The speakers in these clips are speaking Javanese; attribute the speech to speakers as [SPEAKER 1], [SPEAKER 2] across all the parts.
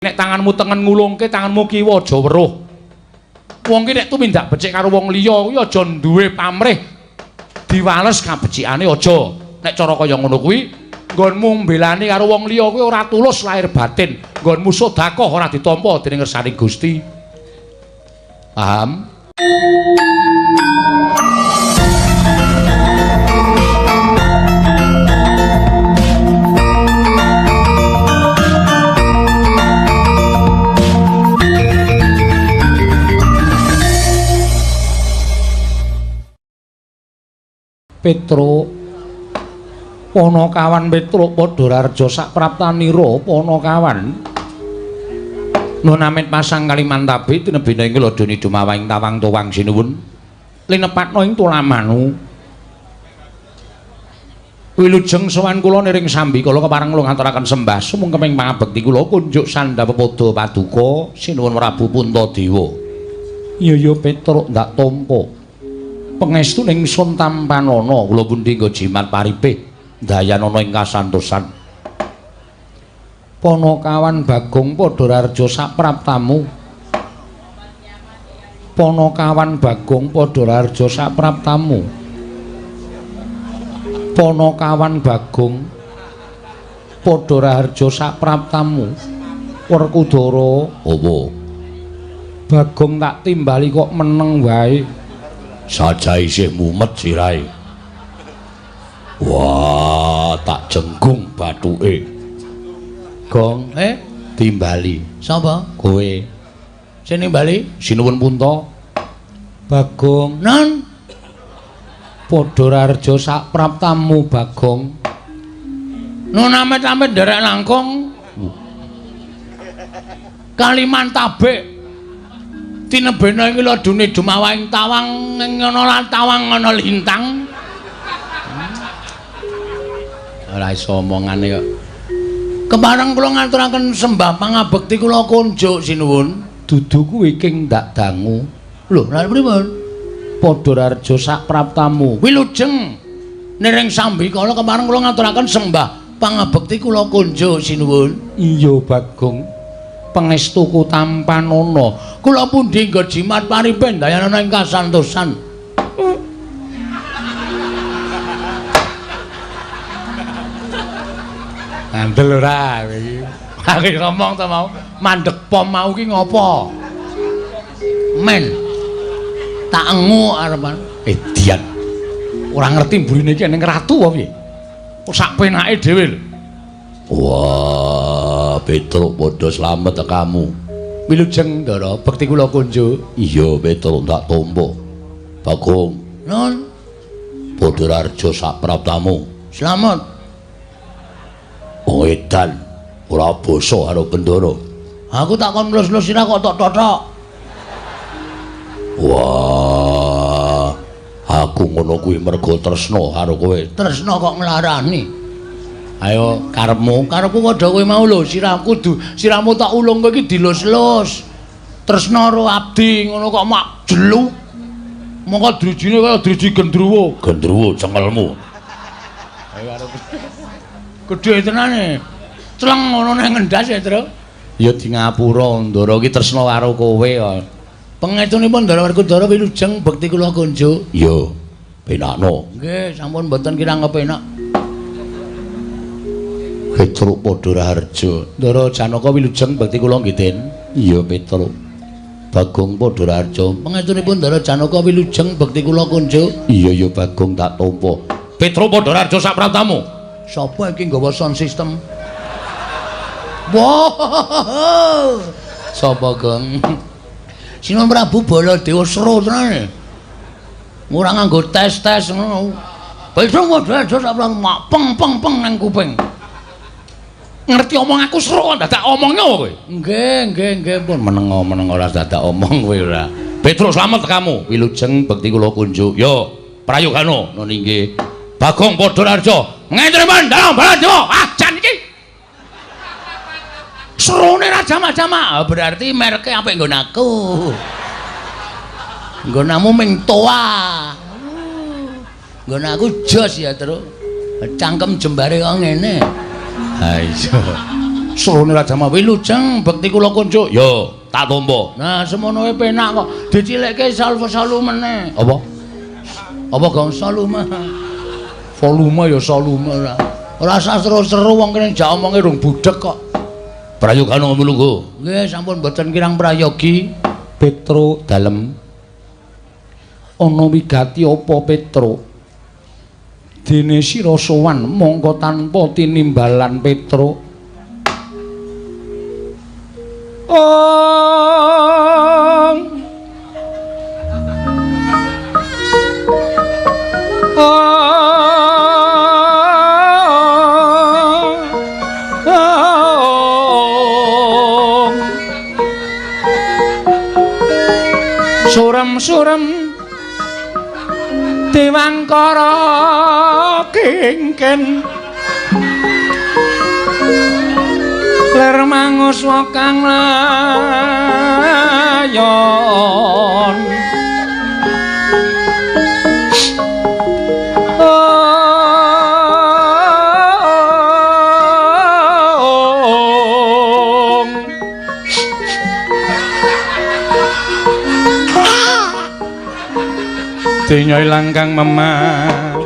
[SPEAKER 1] Nek tanganmu tengen ngulungke, tanganmu kiwa aja weruh. Wong ki nek tumindak becik karo wong liya kuwi aja duwe pamrih diwales kabecikane aja. Nek cara kaya ngono kuwi nggonmu mbelani karo wong liya kuwi ora tulus lahir batin. Nggonmu sedekah ora ditampa dening ngersane Gusti. Paham? Petruk Panakawan Petruk Padhararja sapraptanira Panakawan nun amit pasang Kalimantabe tinebina ing ladoni dumawahing tawang tuwang sinuwun linepatna ing tulamanu wilujeng sowan kula niring sambikala kepareng kula ngaturaken sembah sumungkeming pangabekti kula kunjuk sandha pepadha paduka sinuwun Prabu Puntadewa. Iya ya Petruk ndak tampa pangestu ning sun tampanana kula pundi nggo jimat paripih dayanana ing kasantosan. Panakawan Bagong Padhararja sapraptamu. Panakawan Bagong Padhararja sapraptamu. Panakawan Bagong Padhararja sapraptamu. Werkudara apa? Bagong tak timbali kok meneng wae. Saja isih mumet sirahe. Wah, tak jenggung bathuke. Gong, timbali. Sapa? Kowe. Sing nimbali? Sinuwun Punta. Bagong, non. Padhararja sapraptamu Bagong. Nun amit-amit nderek langkung. Kalimantabek. Tinebena iki ladune dumawahing tawang ngono lan tawang ana lintang. Ora iso omongane kok. Kepareng kula ngaturaken sembah pangabekti kula kunjuk sinuwun. Dudu kuwi king ndak dangu. Lho, lha pripun? Padhararja sapraptamu. Wilujeng niring sambikala kepareng kula ngaturaken sembah pangabekti kula kunjuk sinuwun. Iya Bagong. Pangestuku tampanana. Kula pundi nggo jimat paripih dayanana ing kasantosan. Ngandel ora kowe iki. Aku ngomong to mau, mandek pom mau ki ngopo? Men. Tak engu arepan. Edian. Ora ngerti mburine iki ning ratu apa piye? Kok sak penake dhewe lho. Wah, Petruk padha slamet kamu. Wilujeng Ndara, bekti kula kunjuk. Iya, Petruk tak tampa. Bagong. Nun. Padhararja sapraptamu. Slamet. Wong edan ora basa karo Bendara. Aku tak kon nglus-nglus sira kok tok totok. Wah, aku ngono kuwi mergo tresna karo kowe. Tresna kok nglarani. Ayo karepmu, karepku padha kowe mau lho, sirahku sirahmu tak ulung kowe iki dilus-lus. Tresna karo abdi ngono kok mak jelu. Mongko drijine kaya driji gendruwo. Gendruwo cengelmu. Ayo arep. Gedhe tenane. Cleng ngono nang ngendas ya, Tru. Ya di ngapura Ndara iki tresna karo kowe kok. Pangestunipun Ndara Werkudara wilujeng bekti kula kunjuk. Iya, penakno. Nggih, sampun mboten kirang kepenak. Petruk Padhararja. Ndara Janaka wilujeng bekti kula nggih, Den. Iya, Petruk. Bagong Padhararja. Pangestunipun Ndara Janaka wilujeng bekti kula kunjuk. Iya, ya Bagong tak tampa. Petruk Padhararja sapraptamu. Sapa iki nggawa sound system? Wah. Sapa, Gong? Sinuwun Prabu Baladewa seru tenan. Ora nganggo tes-tes ngono. Petruk Padhararja sapraptamu mak peng peng peng nang kuping. Ngerti omong aku seru kok dadak omongnya kowe. Nggih, nggih, nggih pun meneng-meneng ora dadak omong kowe ora. Petruk slamet kamu. Wilujeng bekti kula kunjuk. Yo, prayogano nun inggih. Bagong Padhararja. Ngentriman dalem Baladewa. Ah, jan iki. Serune ra jamak-jamak. Berarti merke apik nggon aku. Nggonamu ming toa. Nggon aku jos ya, Truk. Cangkem jembare kok ngene. Ha iya. Serone Raja Wilujeng bekti kula kunjuk. Yo, tak tampa. Nah, semono wae penak kok. Dicilikke salvo-salu meneh. Apa? Apa gong salume? Volume ya salume ora. Ora usah seru-seru wong kene jak omonge rung budhek kok. Prayogana mlungguh. Nggih, sampun mboten kirang prayogi.
[SPEAKER 2] Petro dalem. Ana wigati apa Petro? Dene sira sowan mongko tanpa tinimbalan Petro. Ong ong surem-surem dewangkara kingken ler manguswa kang layon. Ong Dinya ilang kang memanise.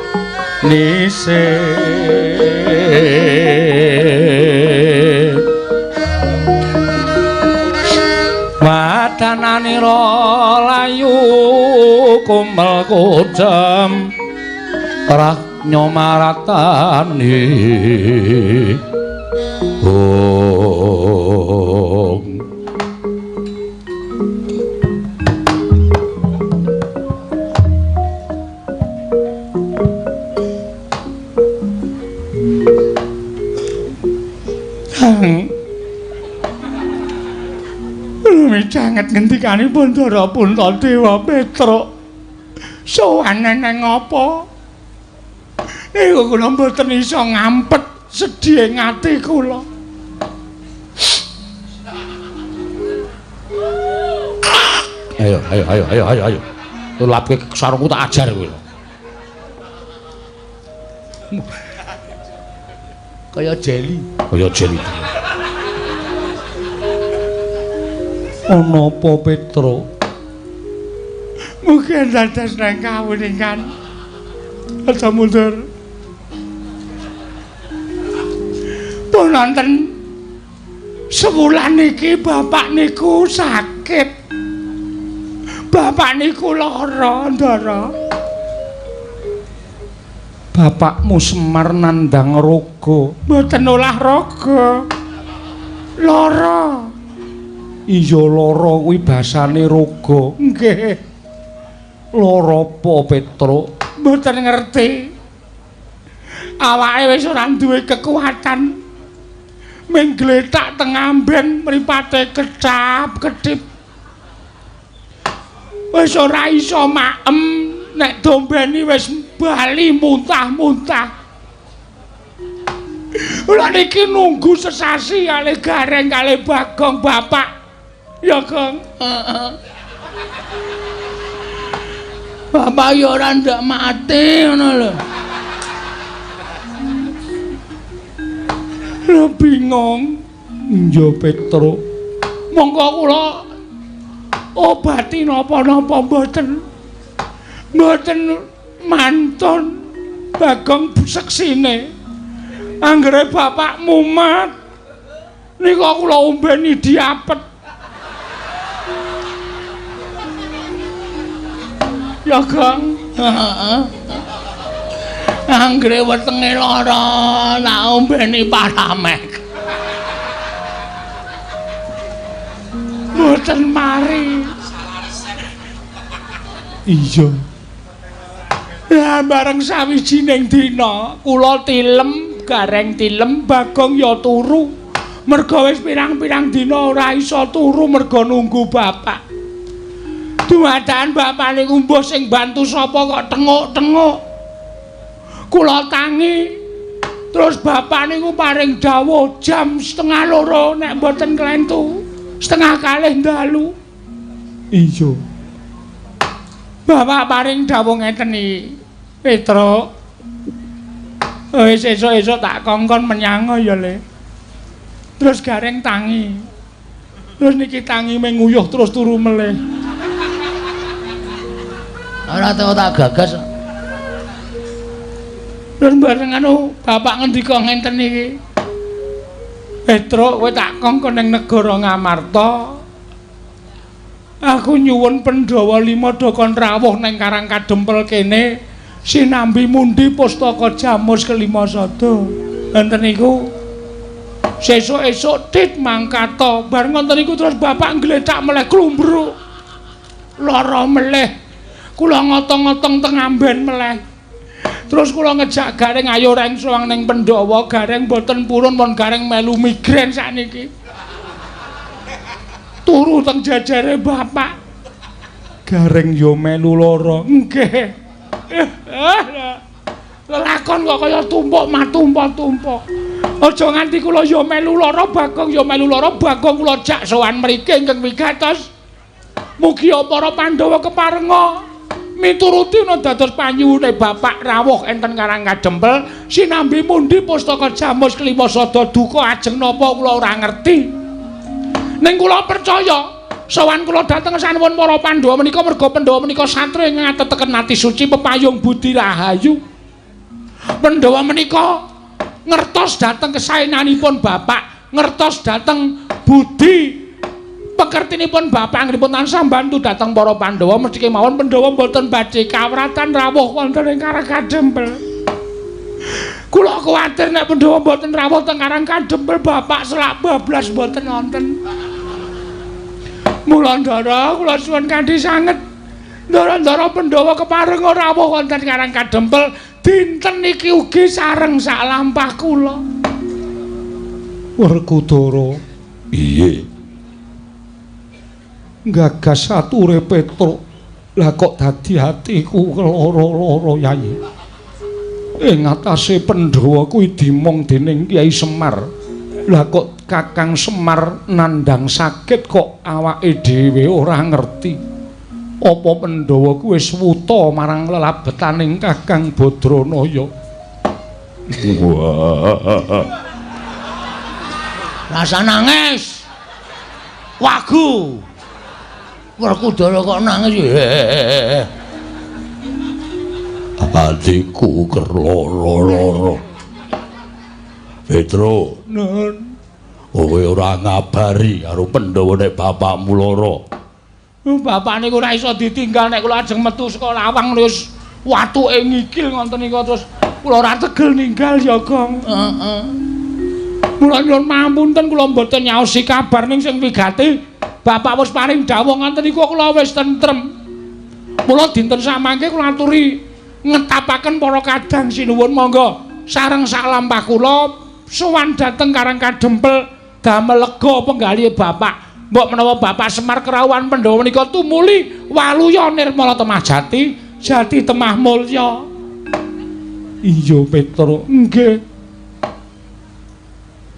[SPEAKER 2] Wadananira layu kumel kucem rah nyomaratani. Ong
[SPEAKER 3] Micanget ngendikanipun Ndara Puntadewa Petruk. Sowan neng apa? Niku kula mboten iso ngampet sedhihe ati kula.
[SPEAKER 1] Ayo ayo ayo ayo ayo ayo. Tulapke sarungku tak ajar kowe. Kaya jeli, kaya jeli.
[SPEAKER 2] Ana apa Petro?
[SPEAKER 3] Mugi dados nang kawuningan. Aja mundur. Pun wonten sewulan niki bapak niku sakit. Bapak niku lara, Ndara.
[SPEAKER 2] Bapakmu Semar nandhang raga.
[SPEAKER 3] Mboten olah raga. Lara.
[SPEAKER 2] Iya lara kuwi basane raga.
[SPEAKER 3] Nggih.
[SPEAKER 2] Lara apa Petro?
[SPEAKER 3] Mboten ngerti. Awake wis ora duwe kekuatan. Ming gletak teng amben mripate kecap-kedip. Wis ora iso maem, nek dombeni wis bali muntah-muntah. Kula niki nunggu sesasi kalih Gareng kalih Bagong bapak. Ya, Gong.
[SPEAKER 1] Heeh. Bapak ya ora ndak mati ngono lho.
[SPEAKER 3] Lho bingung.
[SPEAKER 2] Iya Petro.
[SPEAKER 3] Monggo kula obati napa-napa mboten. Mboten mantun Bagong seksine. Anggere bapak mumat nika kula ombeni diapet. Ya, Gong.
[SPEAKER 1] Heeh. Anggere wetenge lara, tak ombeni Paramek.
[SPEAKER 3] Mboten mari.
[SPEAKER 2] Iya.
[SPEAKER 3] Lah bareng sawijining dina kula tilem, Gareng tilem, Bagong ya turu. Merga wis pirang-pirang dina ora iso turu merga nunggu bapak. Dumadakan bapak niku mbuh sing bantu sapa kok tenguk-tenguk. Kula tangi. Terus bapak niku paring dawuh jam 1:30 nek mboten klentu. 1:30 dalu.
[SPEAKER 2] Iya.
[SPEAKER 3] Bapak paring dawuh ngeten iki. Petruk. Wis esuk-esuk tak kongkon menyang ya, Le. Terus Gareng tangi. Terus niki tangi menguyuh terus turu melih.
[SPEAKER 1] Ora tau tak gagas.
[SPEAKER 3] Terus bareng anu bapak ngendika ngenten iki. Petruk kowe tak kongkon ning negara Ngamarta. Aku nyuwun Pandhawa lima do kon rawuh ning Karang Kadempel kene sinambi mundi pustaka Jamus kelima sada. Enten niku sesuk-esuk tit mangkata. Bar ngoten niku terus bapak nggletak meleh klumbruk. Lara meleh. Kula ngotong-ngotong teng amben meleh. Terus kula ngejak Gareng ayo reng sowan ning Pandhawa, Gareng mboten purun pun Gareng melu migrain sakniki. Turu teng jajare bapak. Gareng yo melu lara. Nggih. Lelakon kok kaya tumpuk matumpuk-tumpuk. Aja nganti kula yo melu lara, Bagong yo melu lara, Bagong kula jak sowan mriki ingkang wigatos. Mugi para Pandhawa keparenga mituruti ana dados panyuwune bapak rawuh enten Karang Kadempel sinambi mundi pustaka Jamus kelima sada duka ajeng napa kula ora ngerti. Ning kula percaya sowan kula dhateng sanuwun para Pandhawa menika merga Pandhawa menika satriya ingkang ateteken ati suci pepayung budi rahayu. Pandhawa menika ngertos dhateng kesaenanipun bapak, ngertos dhateng budi pekertinipun bapak anggenipun tansah mbantu dhateng para Pandhawa mesti kemawon Pandhawa mboten badhe kawratan rawuh wonten ing Karang Kadempel. Kula kuwatir nek Pandhawa mboten rawuh teng Karang Kadempel bapak selak bablas mboten wonten. Mula ndara kula suwun kanthi sanget ndara-ndara Pandhawa keparenga rawuh wonten Karang Kadempel dinten niki ugi sareng sak lampah kula.
[SPEAKER 2] Werkudara.
[SPEAKER 1] Piye?
[SPEAKER 2] Gagas ature Petruk. Lah kok dadi atiku keloro-loro Yai. Ing atase Pandhawa kuwi dimong dening Kyai Semar. Lah kok Kakang Semar nandhang sakit kok awake dhewe ora ngerti. Apa Pandhawa kuwi wis wuta marang lelabetaning Kakang Badranaya?
[SPEAKER 1] Wah. Rasa nangis. Wagu. Werkudara kok nangis. Atiku kerloro-loro. Petruk,
[SPEAKER 3] nun,
[SPEAKER 1] kowe ora ngabari karo Pandhawa nek bapakmu lara.
[SPEAKER 3] Bapak niku ora iso ditinggal nek kula ajeng metu saka lawang wis watuke ngikil ngoten niku terus kula ora tegel ninggal ya, Gong.
[SPEAKER 1] Heeh.
[SPEAKER 3] Mula nyuwun pangapunten kula mboten nyaosi kabar ning sing wigati. Bapak wis paring dawuh ngoten niku kula wis tentrem. Mula dinten samangke kula aturi ngetapaken para kadang sinuwun monggo sareng sak lampah kula sowan dhateng Karang Kadempel damel lega penggalihe bapak. Mbok menawa Bapak Semar kerawuhan Pandhawa menika tumuli waluya nirmala temah jati, jati temah mulya.
[SPEAKER 2] Iya Petruk,
[SPEAKER 3] nggih.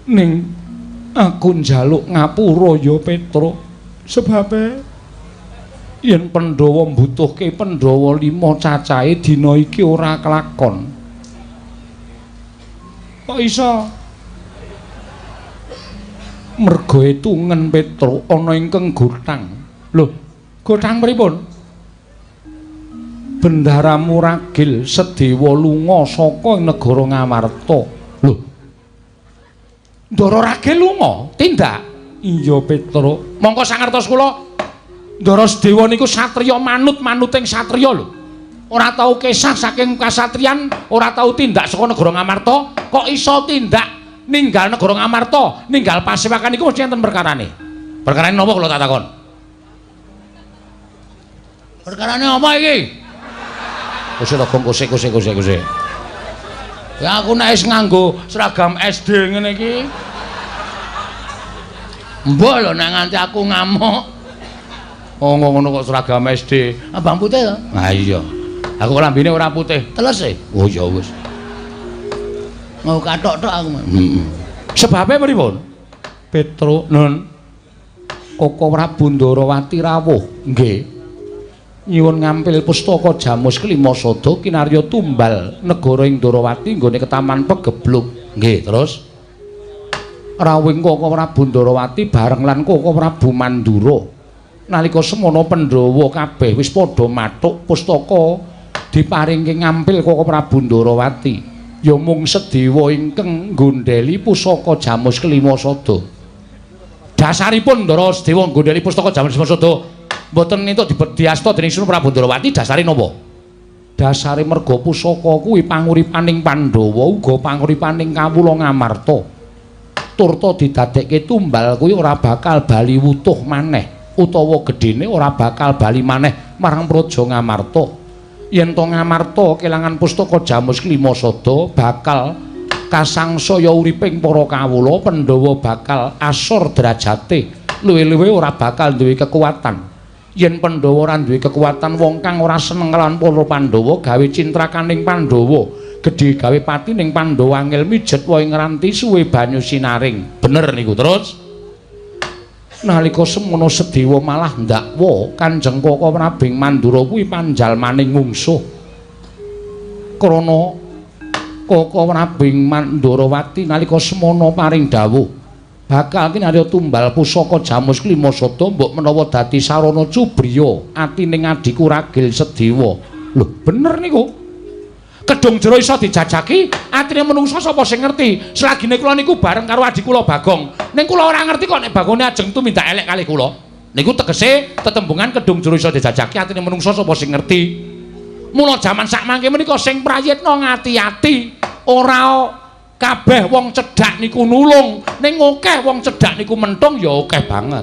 [SPEAKER 2] Ning aku njaluk ngapura ya Petruk. Sebabe yen Pandhawa mbutuhke Pandhawa lima cacahe dina iki ora kelakon.
[SPEAKER 3] Kok iso?
[SPEAKER 2] Merga etungen Petruk ana ingkang gothang.
[SPEAKER 3] Lho, gothang pripun?
[SPEAKER 2] Bendahara Muragil Sedewa lunga saka negara Ngamarta.
[SPEAKER 1] Lho. Ndara Ragil lunga? Tindak.
[SPEAKER 2] Iya Petruk.
[SPEAKER 1] Mongko sangertos kula Ndara Sedewa niku satriya manut-manuting satriya lho. Ora tau kesah saking kasatriyan, ora tau tindak saka negara Ngamarta, kok iso tindak ninggal negara Ngamarta, ninggal pasewakan niku mesti enten perkarane. Perkarane napa kula tak takon? Perkarane apa iki? Kose to, Gong, kose kose kose kose. Ya aku nek wis nganggo seragam SD ngene iki. Mbok lho nek nganti aku ngamuk. Oh ngono kok seragam SD. Abang putih to? Ha iya. Aku lambene ora putih. Teles e. Oh ya wis. Mau kathok tok aku. Heeh. Sebabe pripun?
[SPEAKER 2] Petruk,
[SPEAKER 1] Nun.
[SPEAKER 2] Koko Prabu Ndarawati rawuh.
[SPEAKER 1] Nggih.
[SPEAKER 2] Nyuwun ngampil pustaka Jamus kelima sada kinarya tumbal negara ing Ndarawati nggone ketaman Pegebluk.
[SPEAKER 1] Nggih, terus
[SPEAKER 2] Rawuhing Koko Prabu Ndarawati bareng lan Koko Prabu Mandura. Nalika semono Pandhawa kabeh wis padha mathuk pustaka diparingke ngampil Koko Prabu Ndarawati. Ya mung Sedewa ingkang nggondheli pusaka Jamus Kelima Sada. Dasaripun Ndara Sedewa nggondheli pustaka Jamus Kelima Sada mboten entuk diasta dening Sinuwun Prabu Ndarawati dasare napa? Dasare merga pusaka kuwi panguripaning Pandhawa uga panguripaning kawula Ngamarta. Turta didadekke tumbal kuwi ora bakal bali wutuh maneh utawa gedhene ora bakal bali maneh marang Praja Ngamarta. Yen to Ngamarta kelangan pustaka Jamus Kelima Sada bakal kasangsaya uriping para kawula, Pandhawa bakal asor derajate, luwih-luwih ora bakal duwe kekuatan. Yen Pandhawa ora duwe kekuatan, wong kang ora seneng kelawan para Pandhawa gawe cintrakaning Pandhawa, gedhe gawe pati ning Pandhawa angel mijet wae ngranti suwe banyu sinaring. Bener niku. Terus nalika semono Sedewa malah ndakwa Kanjeng Koko Prabu Mandura kuwi panjalmaning mungsuh. Krana Koko Prabu Mandurawati nalika semono paring dawuh bakal kinarya tumbal pusaka Jamus Kelima Sada mbok menawa dadi sarana cubriya atining adhiku Ragil Sedewa. Lho bener niku. Kedung jero iso dijajaki atine menungsa sapa sing ngerti. Selagine kula niku bareng karo adhi kula Bagong. Ning kula ora ngerti kok nek Bagone ajeng tumindak elek kalih kula. Niku tegese tetembungan kedung jero iso dijajaki atine menungsa sapa sing ngerti. Mula jaman sakmangke menika sing prayitna ngati-ati, ora kabeh wong cedhak niku nulung, ning akeh wong cedhak niku mentung ya akeh banget.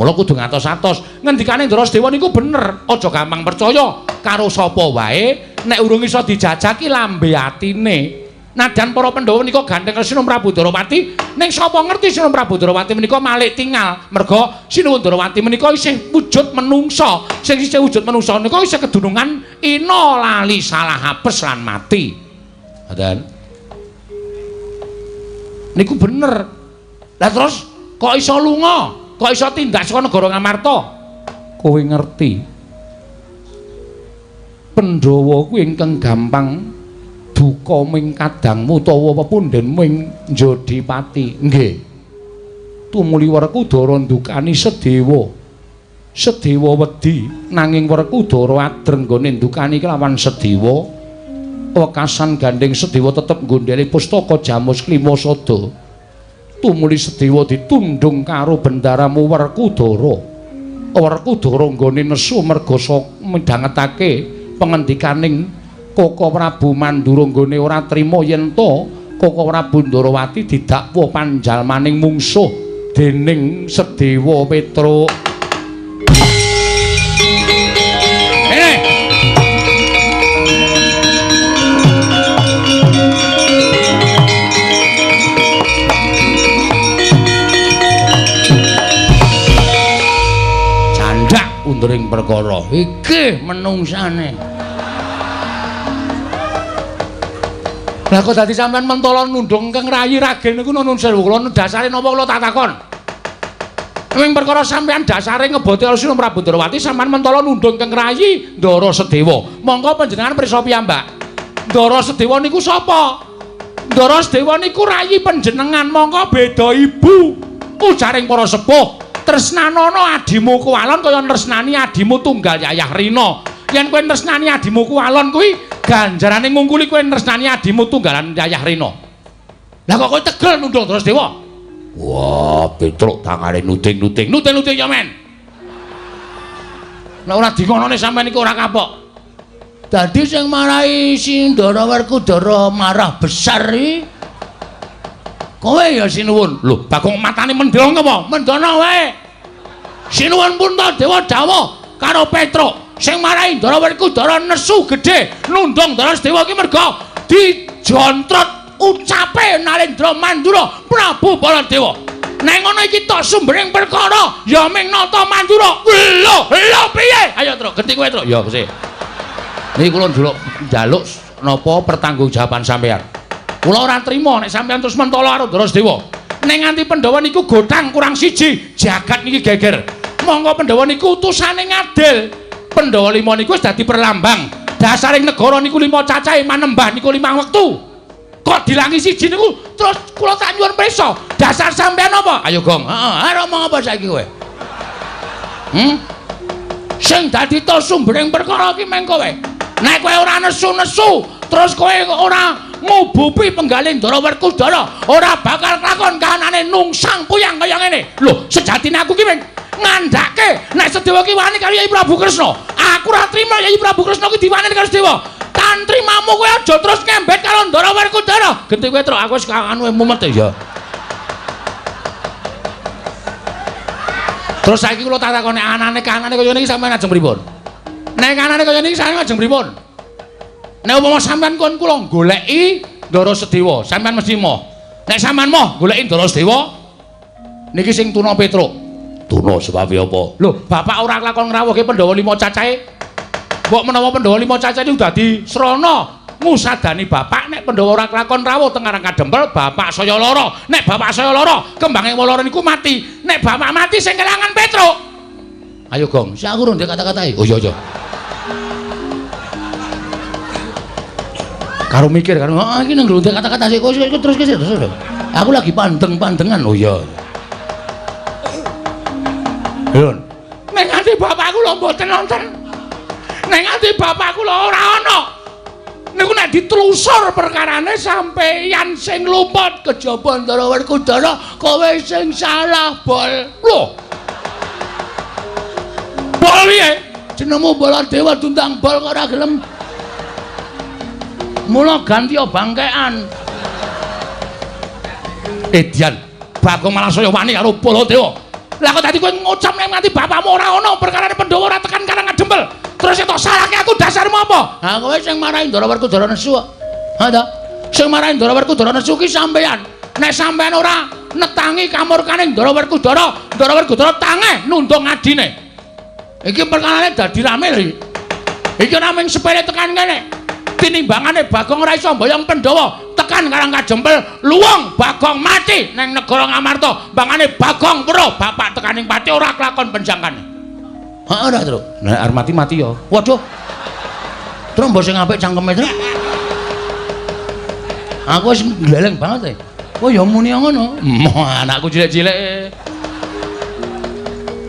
[SPEAKER 2] Mula kudu ngatos-atos. Ngendikane Ndara Sedewa niku bener, aja gampang percaya karo sapa wae nek urung iso dijajaki lambe atine. Nadan para Pandhawa menika gandeng Sinuwun Prabu Ndarawati, ning sapa ngerti Sinuwun Prabu Ndarawati menika malik tingal. Merga Sinuwun Ndarawati menika isih wujud menungsa. Sing isih wujud menungsa menika isih kedunungan ina lali salah apes lan mati. Ngoten. Niku bener. Lah terus kok iso lunga? Kok iso tindak saka negara Ngamarta? Kowe ngerti. Pandhawa kuwi ingkang gampang duka ming kadangmu utawa pepundhenmu ing Jodipati. Nggih. Tumuli Werkudara ndukani Sedewa. Sedewa wedi nanging Werkudara adreng nggone ndukani kelawan Sedewa. Wekasan gandeng Sedewa tetep nggondheli pustaka Jamus Kelima Sada. Tumuli Sedewa ditundung karo bendaramu Werkudara. Werkudara nggone nesu merga midhangetake pengendikaning Koko Prabu Mandura nggone ora trima yen to Koko Prabu Ndarawati didakwa panjalmaning mungsuh dening Sedewa Petruk. Undring perkara iki menungsane. Lah kok dadi sampean mentala nundung kang rayi ragil niku nun sewu kula dasare napa kula tak takon. Ing perkara sampean dasare ngeboti Sinuwun Prabu Ndarawati sampean mentala nundung kang rayi Ndara Sedewa. Monggo panjenengan pirsa piyambak. Ndara Sedewa niku sapa? Ndara Sedewa niku rayi panjenengan, monggo beda ibu. Ujaring para sepuh, tresnanono adimu kuwalon kaya tresnani adimu tunggal Yayah Rina. Yen kowe tresnani adimu kuwalon kuwi ganjarane ngungkuli kowe tresnani adimu tunggalan Yayah Rina. Lah kok kowe tegel nundung Ndara Sedewa? Wah, Petruk tangane nuding-nuding. Nuding-nuding ya men. Nek ora dingonone sampean iku ora kapok.
[SPEAKER 1] Dadi sing marahi si Ndara Werkudara marah besar iki kowe ya
[SPEAKER 2] Sinuwun. Lho, Bagong matane mendong apa? Mendono wae. Sinuwun Puntadewa dawuh karo Petruk sing marahi Ndara Werkudara nesu gedhe nundung Ndara Sedewa iki merga dijontrot ucape Narendra Mandura Prabu Baladewa. Nek ngono iki tok sumbering perkara ya ming Nata Mandura. Lho, lho piye? Ayo Truk, genti kowe Truk. Ya Gusti. Niki kula njaluk napa pertanggungjawaban sampean. Kula ora trima nek sampean terus mentala karo Ndara Sedewa. Nek nganti Pandhawa niku gothang kurang siji, jagat niki geger. Monggo Pandhawa niku utusane ngadil. Pandhawa lima niku wis dadi perlambang. Dasaring negara niku lima cacahe manembah niku limang wektu. Kok dilangi siji niku terus kula tak nyuwun prisa.
[SPEAKER 1] Dasar sampean apa? Ayo Gong. Heeh, arep omong apa saiki kowe? Sing dadi to sumbering perkara iki meng kowe. Nek kowe ora nesu-nesu, terus kowe ora ngubupi penggalih Ndara Werkudara, ora bakal kelakon kahanane nungsang puyang kaya ngene. Lho, sejatine aku ki meng ngandhake nek Sedewa ki wani karo Yai Prabu Kresna. Aku ora trima Yai Prabu Kresna ki diwani karo Sedewa. Tantrimamu kowe aja terus ngembet karo Ndara Werkudara. Genti kowe truk aku wis anu mumet ya. Terus saiki kula tak takoni anane kanane kaya niki sampean ajeng pripun? Nek kanane kaya niki sampean ajeng pripun? Nek umpama sampean kon kula goleki Ndara Sedewa, sampean mesti moh. Nek sampean moh goleki Ndara Sedewa niki sing tuna Petruk. Tuna sebabe apa? Lho, bapak ora kelakon ngrawuhke Pandhawa 5 cacahe. Mbok menawa Pandhawa 5 cacahe niku dadi srana ngusadani bapak nek Pandhawa ora kelakon rawuh teng Karang Kadempel, bapak saya lara. Nek bapak saya lara, kembange lara niku mati. Nek bapak mati sing kelangan Petruk. Ayo Gong, sik aku rung ndek kata-katae. Oh iya iya. Karo mikir karo, ah iki nang ndek kata-kata sik terus terus. Aku lagi pandeng-pandengan. Oh iya. Lho,
[SPEAKER 3] nek nganti bapakku lho mboten nonton. Nek nganti bapakku lho ora ana. Niku nek ditelusur perkarane sampeyan sing luput
[SPEAKER 1] kejaba Ndara Werkudara, kowe sing salah, Bol.
[SPEAKER 3] Lho. Bol piye?
[SPEAKER 1] Jenengmu Baladewa diundang Bol kok ora gelem. Mula ganti bangkean.
[SPEAKER 3] Edian, Bagong malah saya wani karo Baladewa. Lah kok tadi kowe ngucap nek nganti bapakmu ora ana perkarane Pandhawa ora tekan Karang Kadempel. Terus tok salahke aku dasarmu apa?
[SPEAKER 1] Ha kowe sing marahi Ndara Werkudara nesu kok. Ha ta? Sing marahi Ndara Werkudara nesu ki sampeyan.
[SPEAKER 3] Nek sampeyan ora netangi kamurkane Ndara Werkudara, Ndara Werkudara tangeh nundung adine.
[SPEAKER 1] Iki perkarane dadi rame lho iki.
[SPEAKER 3] Iki ora mung sepele tekan kene. Tinimbangane Bagong ora iso mboyong Pandhawa tekan Karang Kadempel, luwung Bagong mati nang negara Ngamarta. Bangane Bagong weruh bapak tekaning pati ora kelakon penjangkane.
[SPEAKER 1] Heeh ora, Truk.
[SPEAKER 2] Nek arep mati mati ya.
[SPEAKER 1] Waduh. Truk mbok sing apik cangkeme, Truk. Aku wis gleleng banget e. Oh ya muni ngono.
[SPEAKER 3] Moh anakku cilik-cilik.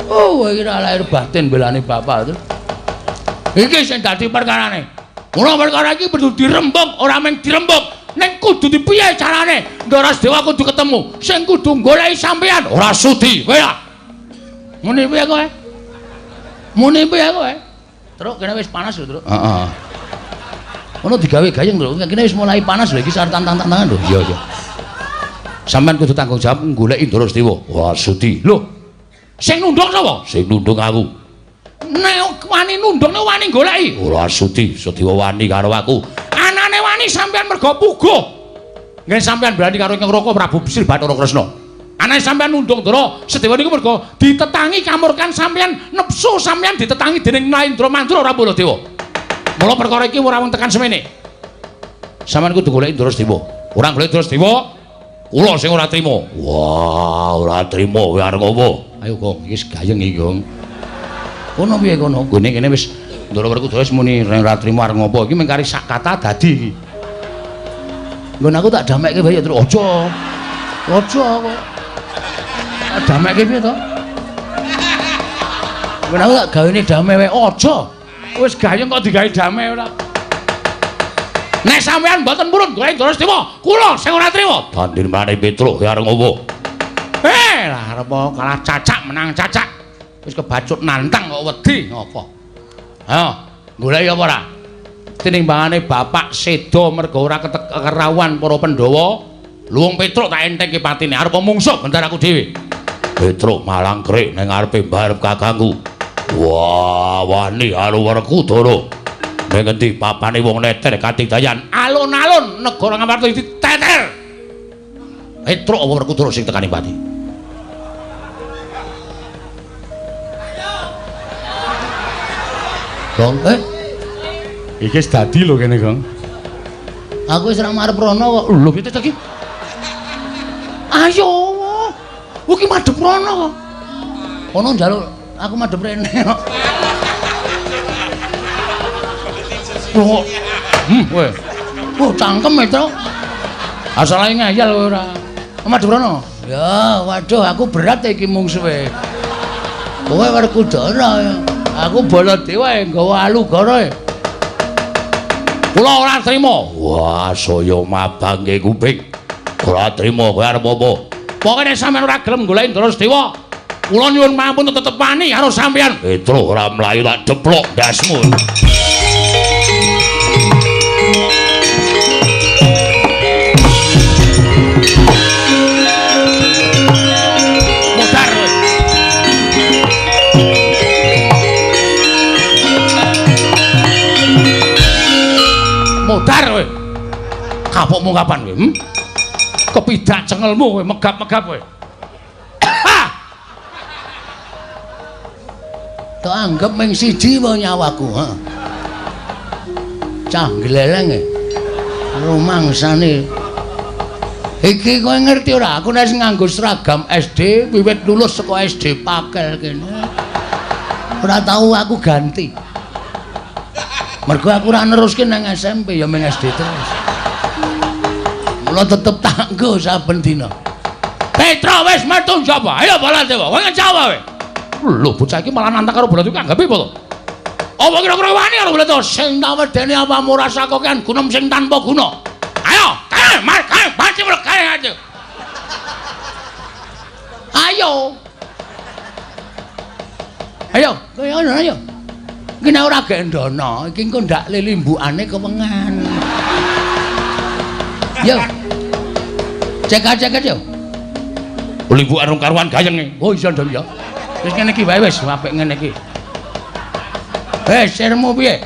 [SPEAKER 1] Oh, iki ora lahir batin belane bapak, Truk.
[SPEAKER 3] Iki sing dadi perkarane. Mula perkara iki perlu dirembug, ora mung dirembug, ning kudu dipiye carane? Ndara Sedewa kudu ketemu. Sing kudu goleki sampeyan ora sudi, kowe ya.
[SPEAKER 1] Muni piye kowe? Muni piye kowe? Truk kene wis panas lho, Truk.
[SPEAKER 2] Heeh.
[SPEAKER 1] Ono digawe gayeng, Truk. Kene wis mulai panas lho iki sareng tantang-tantangan lho.
[SPEAKER 2] Iya, iya. Sampeyan kudu tanggung jawab goleki Ndara Sedewa. Ora sudi.
[SPEAKER 3] Lho. Sing nundung sapa?
[SPEAKER 2] Sing nundung aku.
[SPEAKER 3] Nek wani nundung nek wani goleki.
[SPEAKER 2] Ora sudi, Sedewa wani karo aku.
[SPEAKER 3] Anane wani sampeyan mergo puguh. Nggih sampeyan berani karo Ingkang Raka Prabu Sri Bathara Kresna. Anane sampeyan nundung Ndara Sedewa niku mergo ditetangi kamurkan sampeyan, nepsu sampeyan ditetangi dening Naendra Mandra ora Baladewa. Mula perkara iki ora wong tekan semene.
[SPEAKER 1] Sampeyan kudu goleki Ndara Sedewa.
[SPEAKER 3] Ora goleki Ndara Sedewa, kula sing ora trima.
[SPEAKER 1] Wah, ora trima kowe arep apa? Ayo Gong, iki wis gayeng iki, Gong. Kono piye kono? Nggone kene wis Ndara Werkudara wis muni ora trima arep ngopo. Iki mung kari sak kata dadi iki. Nggon aku tak damekke wae ya, Truk. Aja. Aja kok. Tak damekke piye to? Nggon aku tak gawene dame wae. Aja.
[SPEAKER 3] Wis gayeng kok digawe dame ora. Nek sampean mboten purun golek Ndara Sedewa, kula sing ora trima.
[SPEAKER 1] Bandir mrane Petruk ya arep ngopo?
[SPEAKER 3] Lah arep kalah cacak menang cacak. Wis kebacut nantang kok wedi ngopo.
[SPEAKER 1] Ha, goleki apa ora? Tinimbangane bapak seda mergo ora kerawuhan para Pandhawa,
[SPEAKER 3] luwung Petruk tak entengke patine arep mungsuh bentar aku dhewe.
[SPEAKER 1] Petruk malang krik ning ngarepe mbarep kakangku. Wah, wani karo Werkudara. Ning endi papane wong neter katigdayan?
[SPEAKER 3] Alun-alun negara Ngamarta diteter.
[SPEAKER 1] Petruk apa Werkudara sing tekani pati? Gong,
[SPEAKER 2] Iki wis dadi lho kene, Gong.
[SPEAKER 1] Aku wis ora marep rono kok. Lho piye to iki? Ayo. Iki madhep rono kok. Ono njaluk aku madhep rene kok. Lho. Kowe. Oh, cangkem e, Truk. Asale ngeyel kowe ora. Madhep rono. Ya, waduh aku berat iki mungsuhe. Kowe Werkudara ya. Aku Baladewa nggawa alugara. Kula ora trima. Wah, saya mabangke kuping. Ora trima kowe arep apa? Pokoke nek sampeyan ora gelem goleki Ndara Sedewa, kula nyuwun pamunten tetep wani karo sampeyan. Petro ora mlayu tak deplok ndasmu. Modar kowe. Modar kowe. Kapokmu kapan kowe? Kepidak cengelmu kowe, megap-megap kowe. Tak anggap ming siji wae nyawaku, ha. Cah gleleng e. Rumangsane. Iki kowe ngerti ora? Aku nek nganggo seragam SD wiwit lulus saka SD Pakel kene. Ora tau aku ganti. Mergo aku ora neruske nang SMP ya ming SD terus. Mula tetep tak nggo saben dina. Petro wis metu sapa? Ayo Baladewa, kowe ngejawa kowe. Lho bocah iki malah nantang karo Baladewa kanggape apa to? Apa kira-kira wani karo Baladewa? Sing tak wedeni apamu rasa kokean gunem sing tanpa guna. Ayo, kae, mar, kae, baci kae aja. Ayo. Ayo, kowe ngono ayo. Iki nek ora gendono, iki engko ndak lilimbukane kewengan. Yo. Cek-cek yo. Limbukan rong karuan gayenge. Oh iya ndang ya. Wis ngene iki wae wis apik ngene iki. Wis sirmu piye?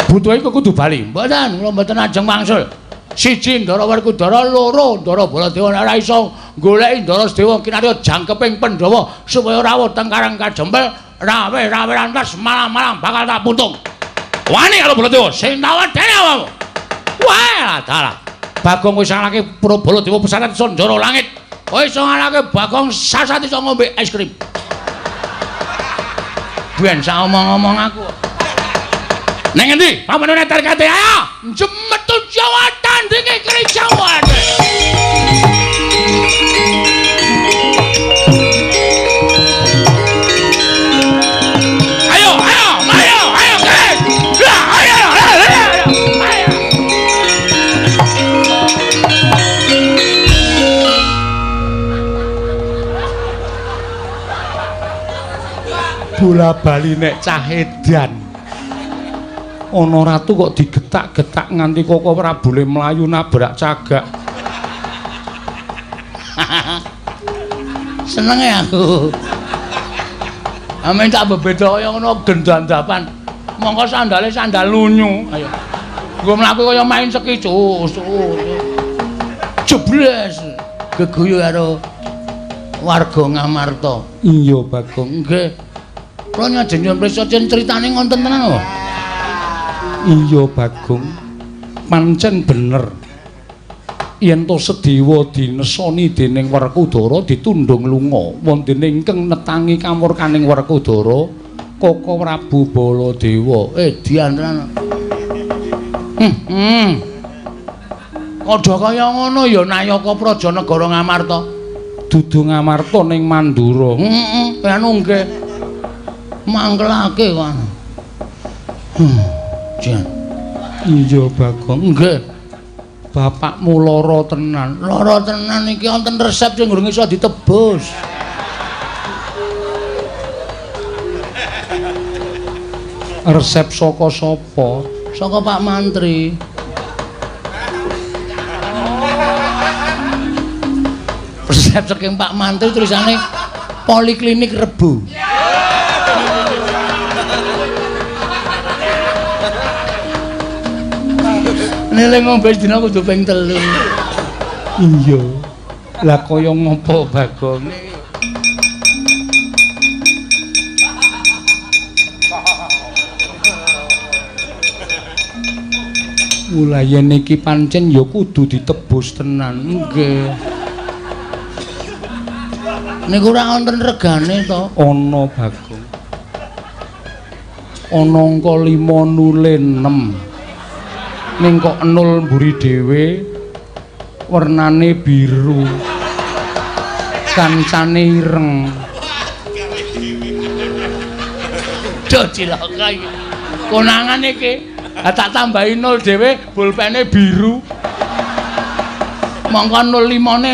[SPEAKER 1] Butuhe kok kudu bali. Mboten, kula mboten ajeng wangsul. Siji Ndara Werkudara, loro Ndara Baladewa nek ora iso goleki Ndara Sedewa kinarya jangkeping Pandhawa supaya rawuh teng Karang Kajempel, rawe-rawe rantas malam-malam bakal tak puntung. Wani karo Baladewa sing tak wedeni awakmu. Wah, dalah. Bagong wis ngalahke Baladewa pesantren Sanjara Langit. Kowe iso ngalahke Bagong sasat iso ngombe es krim. Ben sak omong-omong aku. Neng endi? Pamane tarkate ayo. Jemetu Jawa tandinge keri Jawa. Ayo, ayo, ayo, ayo, guys. Ayo, ayo, ayo. Ayo.
[SPEAKER 2] Bola bali nek cah edan. Ana ratu kok digetak-getak nganti koko Prabule mlayu nabrak cagak.
[SPEAKER 1] Senenge aku. Amen tak bebeda kaya ngono gendandapan. Mongko sandale sandal lunyu. Ayo. Nggo mlaku kaya main ski cus. Jebles geguyu karo warga Ngamarta.
[SPEAKER 2] Iya, Bagong.
[SPEAKER 1] Nggih. Kula nyajeng nyuwun prisa critane ngonten tenan apa?
[SPEAKER 2] Iya, Bagong. Pancen bener. Yen to Sedewa dinesoni dening Werkudara ditundhung lunga, wonten ingkang netangi kamurkaning Werkudara Koko Prabu Baladewa.
[SPEAKER 1] Dian tenan. Padha kaya ngono ya Nayaka Praja Negara Ngamarta.
[SPEAKER 2] Dudu Ngamarta ning Mandura.
[SPEAKER 1] Heeh, anu nggih. Mangkelake kok. Jan.
[SPEAKER 2] Iya, Bagong.
[SPEAKER 1] Nggih.
[SPEAKER 2] Bapakmu lara tenan.
[SPEAKER 1] Lara tenan iki wonten resep sing durung iso ditebus.
[SPEAKER 2] Resep saka sapa?
[SPEAKER 1] Saka Pak Mantri. Resep saking Pak Mantri tulisane Poliklinik Rebo. Nele ngombe dina kudu ping 3.
[SPEAKER 2] Iya. Lah kaya ngopo Bagong? Mula yen iki pancen ya kudu ditebus tenan.
[SPEAKER 1] Nggih. Niku ora wonten regane to?
[SPEAKER 2] Ana Bagong. Ana angka 5 nule 6. Ning kok 0 mburi dhewe wernane biru. Kancane ireng.
[SPEAKER 1] Duh cilaka iki. Konangan iki. Ha tak tambahi 0 dhewe pulpene biru. Mongko 05-ne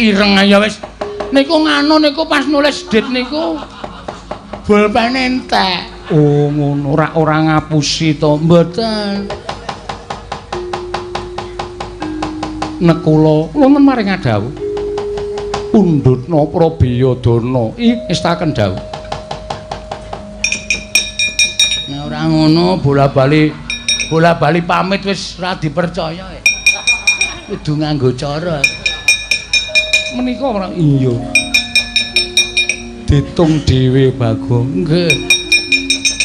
[SPEAKER 1] ireng ya wis. Niku nganu niku pas nulis dit niku pulpene entek.
[SPEAKER 2] Oh ngono, ora ngapusi to?
[SPEAKER 1] Mboten.
[SPEAKER 2] Nekula wonten maring adhawuh. Pundhutna Prabiyadana. Ih, estaken dawuh.
[SPEAKER 1] Nek ora ngono bola-bali pamit wis ora dipercaya. Kudu nganggo cara.
[SPEAKER 2] Menika ora iya. Ditung dhewe Bagong.
[SPEAKER 1] Nggih.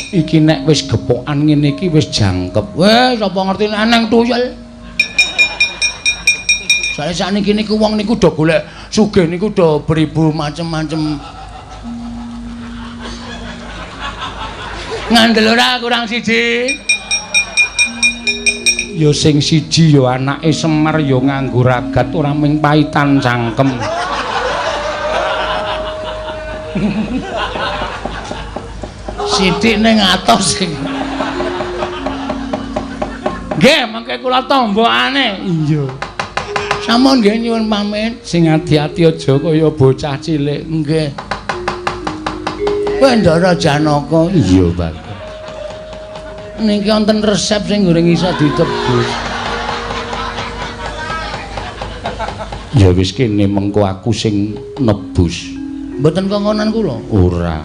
[SPEAKER 2] Iki nek wis gepokan ngene iki wis jangkep.
[SPEAKER 1] Weh, sapa ngerti nek nang tuyul. Soale sakniki niku wong niku do golek sugih niku do beribu macem-macem. Ngandel ora kurang siji.
[SPEAKER 2] Ya sing siji ya anake Semar ya nganggo ragat ora mung paitan cangkem.
[SPEAKER 1] Sithik ning atos sing. Nggih, mangke kula tombokane.
[SPEAKER 2] Iya.
[SPEAKER 1] Sampun nggih nyuwun pamit.
[SPEAKER 2] Sing ati-ati aja kaya bocah cilik.
[SPEAKER 1] Nggih. Kowe Ndara Janaka.
[SPEAKER 2] Iya, Pak.
[SPEAKER 1] Niki wonten resep sing goreng iso ditebus.
[SPEAKER 2] Ya wis kene mengko aku sing nebus.
[SPEAKER 1] Mboten kongkonan kula?
[SPEAKER 2] Ora.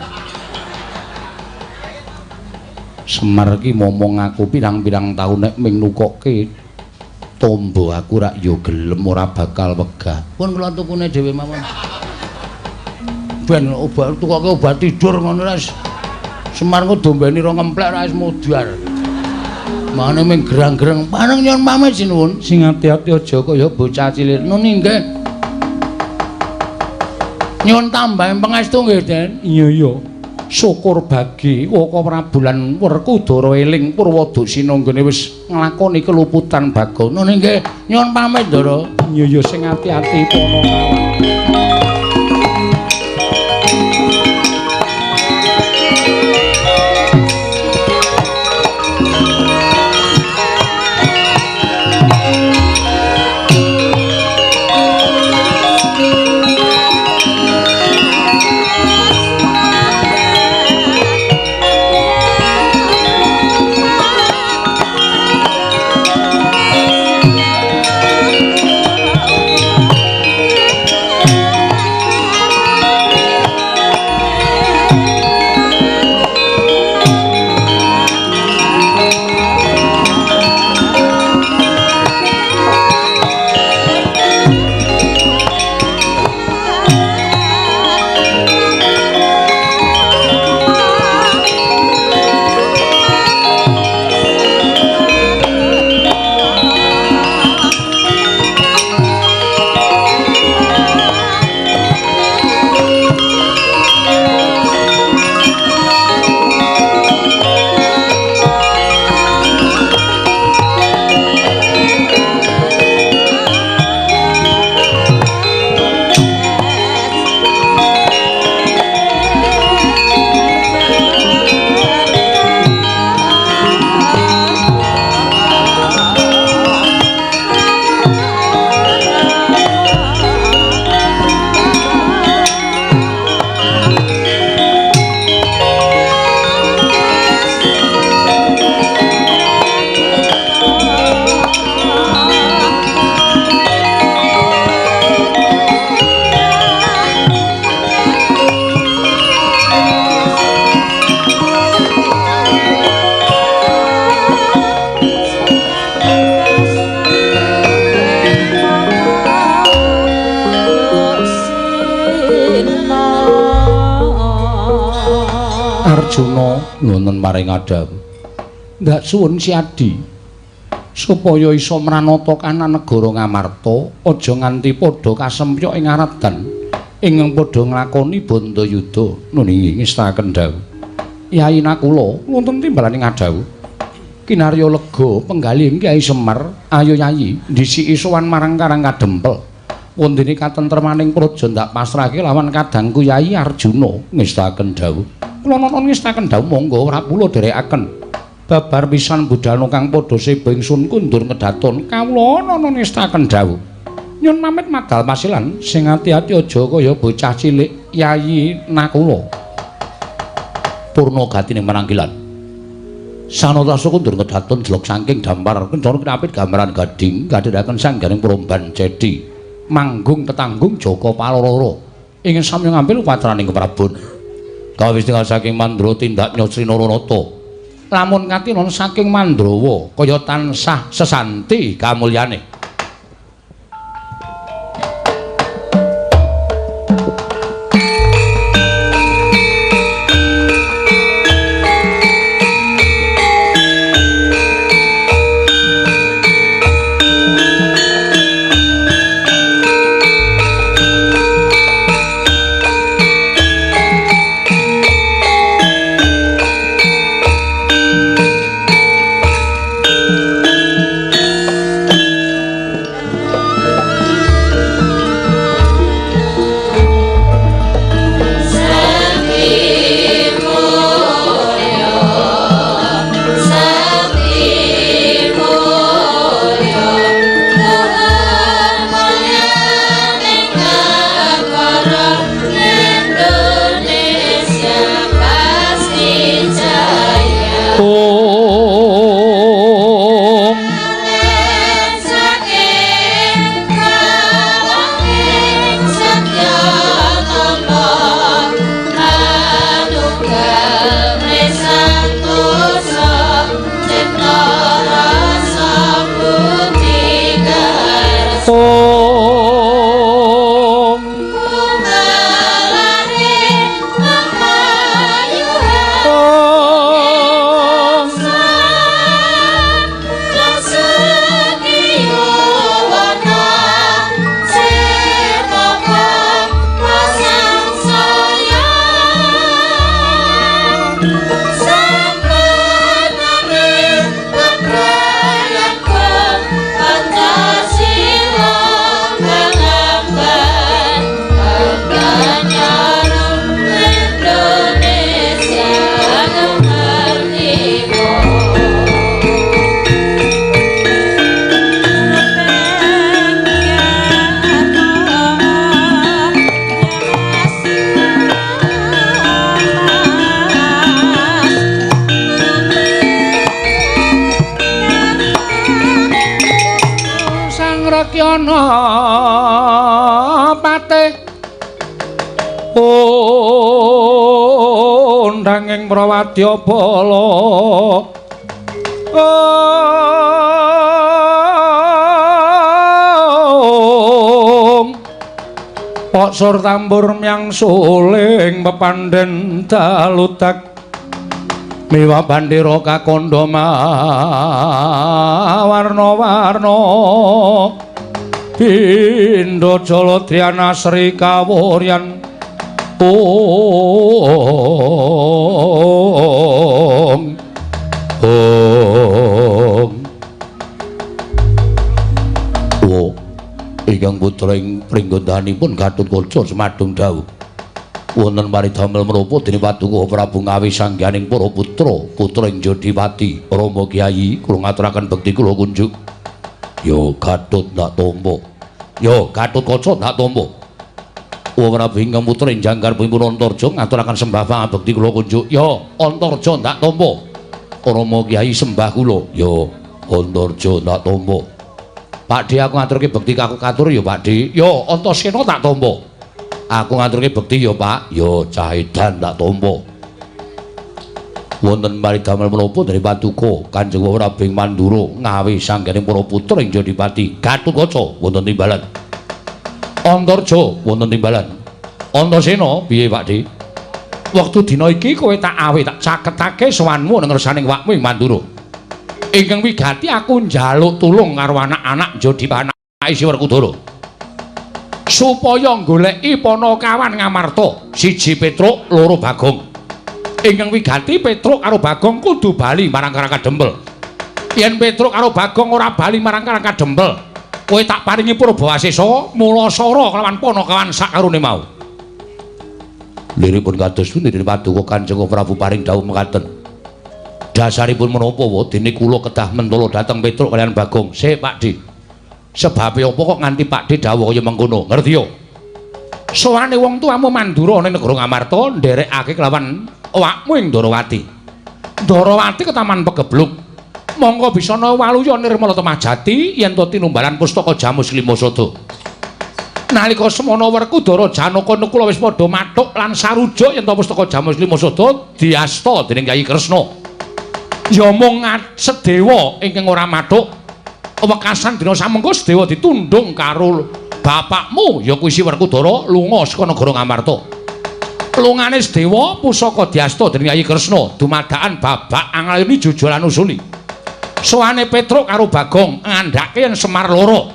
[SPEAKER 2] Semar ki momong aku pirang-pirang taun nek ming nukokke tombo aku rak ya gelem ora bakal wegah.
[SPEAKER 1] Pun kula tukune dhewe mawon. Ben obat tukoke obat tidur ngono ra. Semar ku dombeni rong ngemplek ra wis mudhar. Mane ming gerang-gereng. Pareng nyuwun pamit sinuwun.
[SPEAKER 2] Sing ati-ati aja kaya bocah cilik.
[SPEAKER 1] Nuni nggih. Nyuwun tambahan pangestu nggih, Den.
[SPEAKER 2] Iya iya. Syukur bagi Waka Prabu lan Werkudara eling Purwadasina nggone wis nglakoni keluputan Bagong.
[SPEAKER 1] Nuni nggih, nyuwun pamit, Ndara.
[SPEAKER 2] Iya iya, sing ati-ati Panakawan. Arjuna wonten maring adhawuh. Ndak suwun Siadi supaya iso mranata kanan negara Ngamarta aja nganti padha kasempyok ing aradan ingkang padha nglakoni bandayuda. Nuni ngestaken dawuh. Yai Nakula wonten timbalaning adhawuh. Kinarya lega penggalih Kyai Semar, ayo Yayi ndhisiki sowan marang Karang Kadempel. Wondene katentremaning praja ndak pasrahke lawan kadangku Yayi Arjuna ngestaken dawuh. Kula nonton ngestaken dawuh monggo ora kula dherekaken. Babar pisan budalna kang padha seba ingsun kundur ngedaton kawula nonton ngestaken dawuh. Nyun pamit madal pasilan sing ati-ati aja kaya bocah cilik Yayi Nakula.
[SPEAKER 1] Purna gatine marangkilan. Sanatasa kundur ngedaton jelok saking dampar kencana kinapit gambaran gading kadhiraken sangganing promban cedi manggung tetanggung Jaka Paloro ingin sami ngambil upatraning Prabon. Kawis tinggal saking Mandra tindak Nyosri Naranata.
[SPEAKER 2] Lamun katinon saking Mandrawa kaya tansah sesanti kamulyane. Rekyana patih undanging prawadya bala Pok sur tambur myang suling pepandhen daludak miwa bandera kakandha warna-warna pindha jaladhyana Sri Kawuryan ong ong.
[SPEAKER 1] Oh, ingkang putra ing pringgondanipun Gatotkaca semadung dawuh wonten paridamel menapa dene Paduka Prabu Ngawi sangganing para putra putra ing Jodipati. Rama Kyai kula ngaturaken bekti kula kunjuk. Yo Gatot ndak tampa. Yo Gatotkaca ndak tampa. Wa Prabu ingkang putra ing jangkar pun Antarja ngaturaken sembah pangabekti kula kunjuk. Yo Antarja ndak tampa. Rama Kyai sembah kula. Yo Antarja ndak tampa. Pakde aku ngaturke bekti kaku katur ya Pakde. Yo Antasena tak tampa. Aku ngaturke bekti ya Pak. Yo cah edan tak tampa. Wonten paridamel menapa dari Paduka Kanjeng Prabu Mandura Ngawi sangganing para putra ing Jodipati. Gatotkaca wonten timbalan. Antarja wonten timbalan. Antasena piye Pakde?
[SPEAKER 2] Wektu dina iki kowe tak awe tak caketake sowanmu nang ngersaning wakmu ing Mandura. Ingkang wigati aku njaluk tulung karo anak-anak Jodipati si Werkudara. Supaya goleki Panakawan Ngamarta, siji Petruk, loro Bagong. Ingkang wigati Petruk karo Bagong kudu bali marang Karang Kadempel. Yen Petruk karo Bagong ora bali marang Karang Kadempel, Kowe tak paringi Purbawasesa Mulasara kelawan Panakawan sakarone mau.
[SPEAKER 1] Liripun kados pundi Paduka Kanjeng Prabu paring dawuh mekaten. Dasaripun menapa wa dene kula kedah mentala dhateng Petruk kaliyan Bagong. Sik Pak Di. Sebabe apa kok nganti Pak Di dawuh kaya mengkono? Ngerti yo?
[SPEAKER 2] Sowane wong tuamu Mandura ning negara Ngamarta nderekake kelawan awakmu ing Ndarawati. Ndarawati ketaman pegebluk. Mongko bisana waluya nirmala temah jati yen to tinumbalan pustaka Jamus Lima Sada. Nalika semana Werkudara Janaka Nakula wis padha mathuk lan sarujuk yen to pustaka Jamus Lima Sada diasta dening Kyai Kresna. Ya mung Sedewa ingkang ora mathuk. Wekasan dina samengko Sedewa ditundung karo bapakmu ya kuwi si Werkudara lunga saka negara Ngamarta. Lungane Sedewa pusaka diasta dening Kyai Kresna dumadakan babak anglayuni jujulan usuli. Sowane Petruk karo Bagong ngandhake yen Semar loro.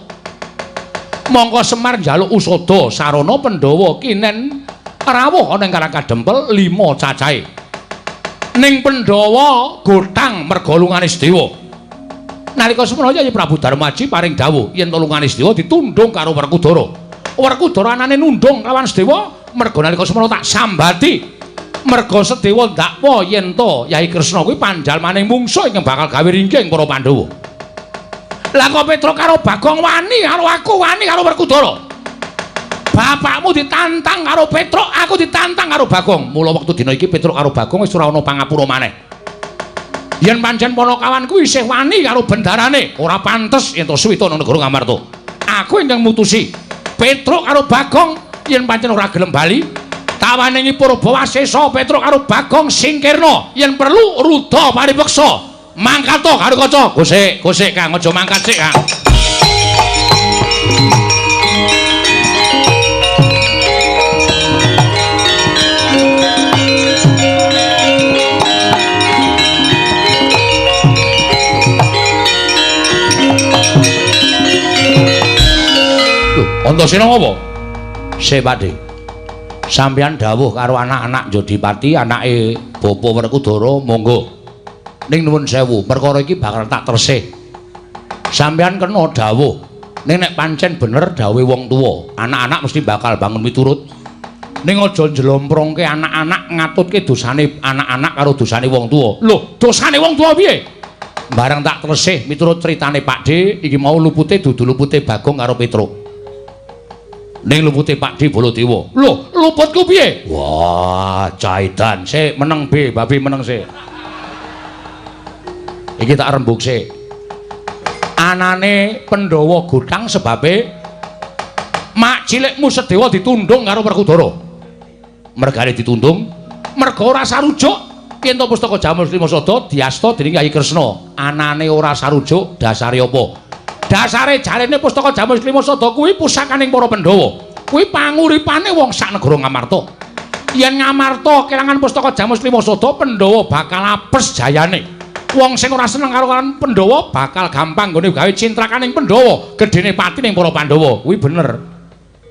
[SPEAKER 2] Mongko Semar njaluk usada sarana Pandhawa kinen rawuh ana ing Karang Kadempel 5 cacahe. Ning Pandhawa gotang merga lungane Sedewa. Nalika semono Kyai Prabu Darmaji paring dawuh yen lungane Sedewa ditundung karo Werkudara. Werkudara anane nundung lawan Sedewa merga nalika semono tak sambati. Merga Sedewa ndakwa yen to Yai Kresna kuwi panjalmaning mungsuh ingkang bakal gawe ringking para Pandhawa. Lah kok Petruk karo Bagong wani karo aku, wani karo Werkudara. Bapakmu ditantang karo Petruk, aku ditantang karo Bagong. Mula wektu dina iki Petruk karo Bagong wis ora ana pangapura maneh. Yen pancen Panakawan kuwi isih wani karo bendarane, ora pantes yen to suwita nang negara Ngamarta. Aku ingkang mutusi Petruk karo Bagong yen pancen ora gelem bali, tawaningi Purbawasesa Petruk karo Bagong singkirna, yen perlu ruda paripeksa. Mangkat to karo kaca. Gosek, gosek Kang, aja mangkat sik Kang.
[SPEAKER 1] Antasena ngopo? Sik Pakde. Sampeyan dawuh karo anak-anak Jodipati, anake Bapa Werkudara, monggo. Ning nuwun sewu, perkara iki bakal tak tresih. Sampeyan kena dawuh. Ning nek pancen bener dawuhe wong tuwa, anak-anak mesti bakal bangun miturut. Ning aja njlomprongke anak-anak ngatutke dosane anak-anak karo dosane wong tuwa.
[SPEAKER 2] Lho, dosane wong tuwa piye?
[SPEAKER 1] Bareng tak tresih miturut critane Pakde, iki mau lupute dudu lupute Bagong karo Petruk. Ning lupute Pakde Baladewa.
[SPEAKER 2] Lho, luputku piye?
[SPEAKER 1] Wah, caidan sik meneng be, babi meneng sik. Iki tak rembug sik. Anane Pandhawa gotang sebabe mak cilikmu Sedewa ditundung karo Werkudara. Mergane ditundung,
[SPEAKER 2] merga ora sarujuk yen to pustaka Jamus Lima Sada diasta dening Kyai Kresna. Anane ora sarujuk dasare apa? Dasare jarene pustaka Jamus Lima Sada kuwi pusakaning para Pandhawa. Kuwi panguripane wong sak negara Ngamarta. Yen Ngamarta kelangan pustaka Jamus Lima Sada, Pandhawa bakal apes jayane. Wong sing ora seneng karo Pandhawa bakal gampang nggone gawe cintrakaning Pandhawa, gedene pati ning para Pandhawa.
[SPEAKER 1] Kuwi bener.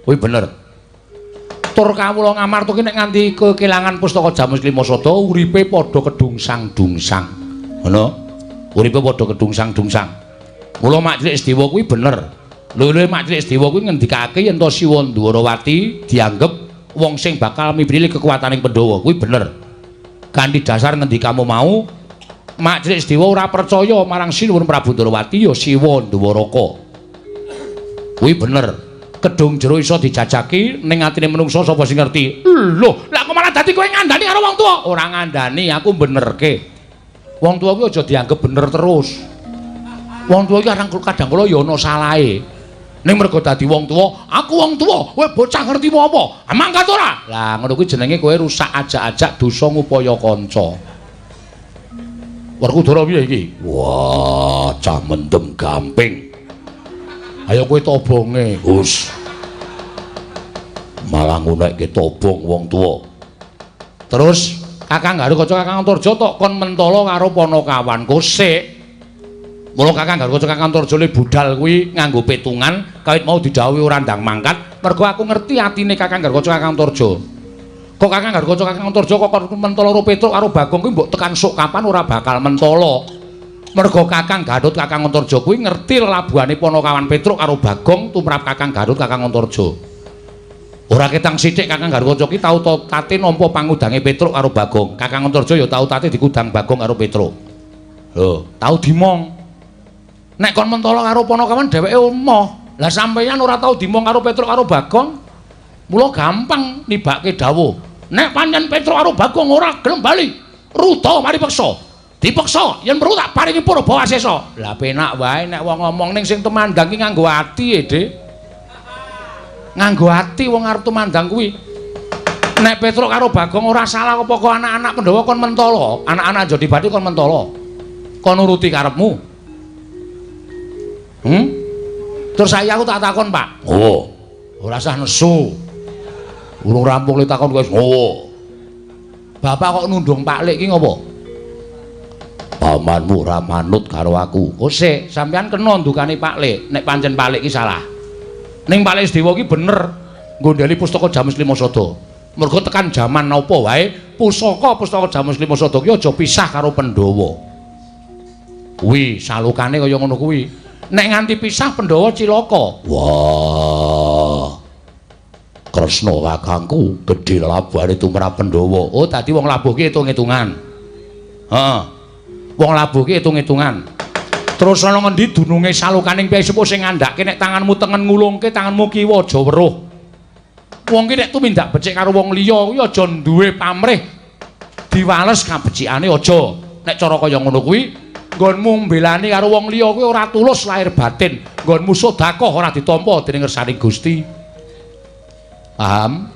[SPEAKER 1] Kuwi bener. Tur kawula Ngamarta ki nek nganti kekelangan pustaka Jamus Lima Sada, uripe padha kedungsang-dungsang. Ngono? Uripe padha kedungsang-dungsang. Mula mak cilik Sedewa kuwi bener. Lho-lho mak cilik Sedewa kuwi ngendikake yen to Siwa Ndwarawati dianggep wong sing bakal mibrili kekuataning Pandhawa. Kuwi bener. Kanthi dasar ngendikamu mau, mak cilik Sedewa ora percaya marang Sinuwun Prabu Ndwarawati ya Siwa Ndwaraka. Kuwi bener. Kedung jero iso dijajaki ning atine menungsa sapa sing ngerti.
[SPEAKER 2] Lho, lah kok malah dadi kowe ngandani karo wong tuwa?
[SPEAKER 1] Ora ngandani, aku benerke. Wong tuwa kuwi aja dianggep bener terus. Wong tuwa iki kadang kala ya ana salahe. Ning mergo dadi wong tuwa,
[SPEAKER 2] aku wong tuwa, kowe bocah ngerti apa? Mangkat ora?
[SPEAKER 1] Lah ngono kuwi jenenge kowe rusak ajak-ajak dosa ngupaya kanca. Werkudara piye iki? Wah, cah mendem gamping. Ayo kowe tobonge. Hus. Malah ngunekke tobong wong tuwa. Terus Kakang Garukaca Kakang Antarja tok kon mentala karo Panakawan kosik. Mula Kakang Garukaca Kakang Antarja le budal kuwi nganggo petungan, kawit mau didhawuhi ora ndang mangkat, mergo aku ngerti atine Kakang Garukaca Kakang Antarja. Kok Kakang Garukaca Kakang Antarja kok kon mentala karo Petruk karo Bagong kuwi mbok tekan sok kapan ora bakal mentala.
[SPEAKER 2] Merga Kakang Gatot Kakang Antarja kuwi ngerti lelabuhane Panakawan Petruk karo Bagong tumrap Kakang Gatot Kakang Antarja. Ora ketang sithik Kakang Gatot ki tau tate nampa pangudange Petruk karo Bagong. Kakang Antarja ya tau tate dikudang Bagong karo Petruk. Lho, tau dimong. Nek kon mentala karo Panakawan dheweke emoh. Lah sampeyan ora tau dimong karo Petruk karo Bagong. Mula gampang nibake dawuh. Nek pancen Petruk karo Bagong ora gelem bali, ruda mari peksa. Dipeksa yen perlu tak paringi purba wasesa. Lah penak wae nek wong ngomong ning sing tumandang ki nganggo ati e, Dik. Nganggo ati wong arep tumandang kuwi. Nek Petruk karo Bagong ora salah apa kok anak-anak Pandhawa kon mentala, anak-anak Jodibati kon mentala. Kon nuruti karepmu. Terus saya aku tak takon, Pak. Oh. Ora usah nesu. Urung rampung le takon wis. Oh. Bapak kok nundung Pak Lik ki ngopo? Pamanmu ora manut karo aku. Oh sik, sampean kena ndukane Pak Lik nek pancen Pak Lik ki salah. Ning Pak Lik Sedewa ki bener nggondheli pustaka Jamus Lima Sada. Mergo tekan jaman napa wae pusaka-pustaka Jamus Lima Sada ki aja pisah karo Pandhawa. Kuwi salukane kaya ngono kuwi. Nek nganti pisah Pandhawa cilaka. Wah. Kresna kakangku gedhe labuhane tumrap Pandhawa. Oh, dadi wong labuh ki hitung-hitungan. Heeh. Wong labuh ki hitung-hitungan. Terus ana ngendi dununge salukaning piyai sepuh sing ngandhake nek tanganmu tengen ngulungke, tanganmu kiwa aja weruh. Wong ki nek tumindak becik karo wong liya kuwi aja duwe pamrih diwales kabecikane aja. Nek cara kaya ngono kuwi nggonmu mbelani karo wong liya kuwi ora tulus lahir batin. Nggonmu sedekah ora ditampa dening ngersaning Gusti. Paham?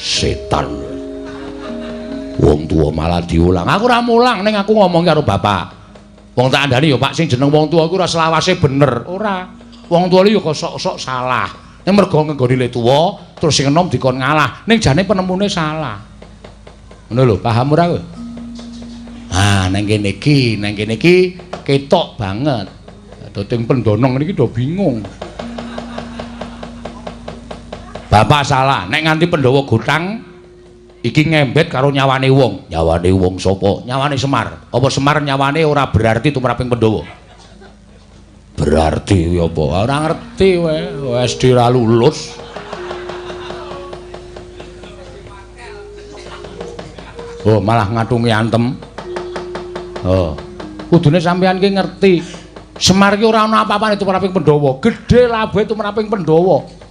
[SPEAKER 2] Setan. Wong tuwa malah diulang. Aku ora mulang ning aku ngomong karo bapak. Wong tak andani ya Pak sing jeneng wong tuwa kuwi ora selawase bener. Ora. Wong tuwa iki ya kok sok-sok salah. Ning mergo ngenggoni le tuwa terus sing enom dikon ngalah. Ning jane penemune salah. Ngono lho, paham ora kowe? Ah, nang kene iki ketok banget. Dadi pendonong niki do bingung. Bapak salah, nek nganti Pandhawa gotang iki ngembet karo nyawane wong. Nyawane wong sapa? Nyawane Semar. Apa Semar nyawane ora berarti tumraping Pandhawa? Berarti kuwi apa? Ora ngerti kowe, SD ora lulus. Oh, malah ngatungi antem. Oh. Kudune sampeyan ki ngerti. Semar ki ora ana apa-apane tumraping Pandhawa. Gedhe labuhe tumraping Pandhawa.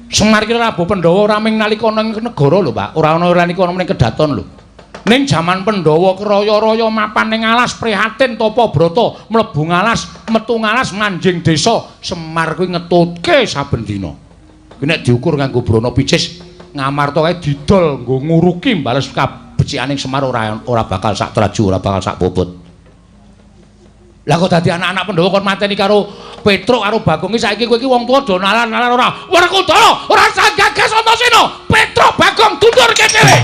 [SPEAKER 2] Semar ki labuh Pandhawa ora ming nalika ana ing negara lho, Pak. Ora ana nalika ana ning kedaton lho. Ning jaman Pandhawa kraya-raya mapan ning alas prihatin tapa brata, mlebu ngalas, metu ngalas manjing desa. Semar kuwi ngetutke saben dina. Kuwi nek diukur nganggo brana picis, Ngamarta kae didol nggo nguruki bales kabecikaning Semar ora bakal sak traju, ora bakal sak bobot. Lah kok dadi anak-anak Pandhawa kon mateni karo Petruk karo Bagong iki saiki kowe iki wong tuwa do nalar-nalar ora. Werkudara ora usah gagas Antasena. Petruk Bagong dundurke dhewe.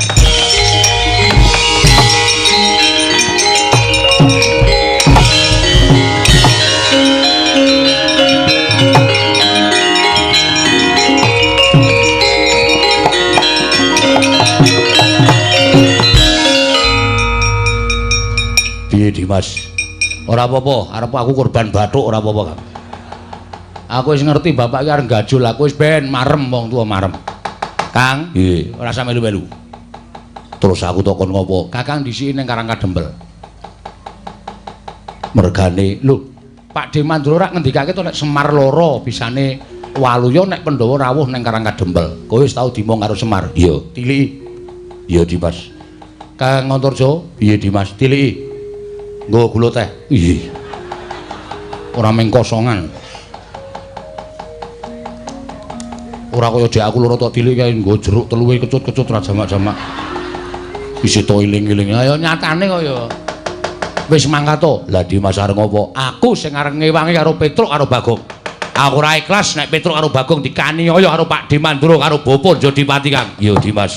[SPEAKER 2] Piye Dimas? Ora apa-apa, arep aku korban bathuk ora apa-apa, Kang. Aku wis ngerti bapak iki arep gajul, aku wis ben marem wong tuwa marem. Kang, nggih, ora usah melu-melu. Terus aku takon ngopo? Kakang dhisiki ning Karang Kadempel. Mergane, lho, Pak De Mandura rak ngendikake to nek Semar loro bisane waluya nek Pandhawa rawuh ning Karang Kadempel. Kowe wis tau dimong karo Semar? Iya, tiliki. Iya, Dimas. Kang Antarja, piye Dimas? Tiliki. Nggo gula teh. Ih. Ora mung kosongan. Ora kaya dek aku loro tok tilik kae nggo jeruk teluwe kecut-kecut ra jamak-jamak. Isih to iling-iling. Ayo nyatane kaya wis mangkat to. Lah Dimas arep ngopo? Aku sing arep ngewangi karo Petruk karo Bagong. Aku ora ikhlas nek Petruk karo Bagong dikaniaya karo Pak De Mandura karo Bapa Jodipati, Kang. Iya Dimas.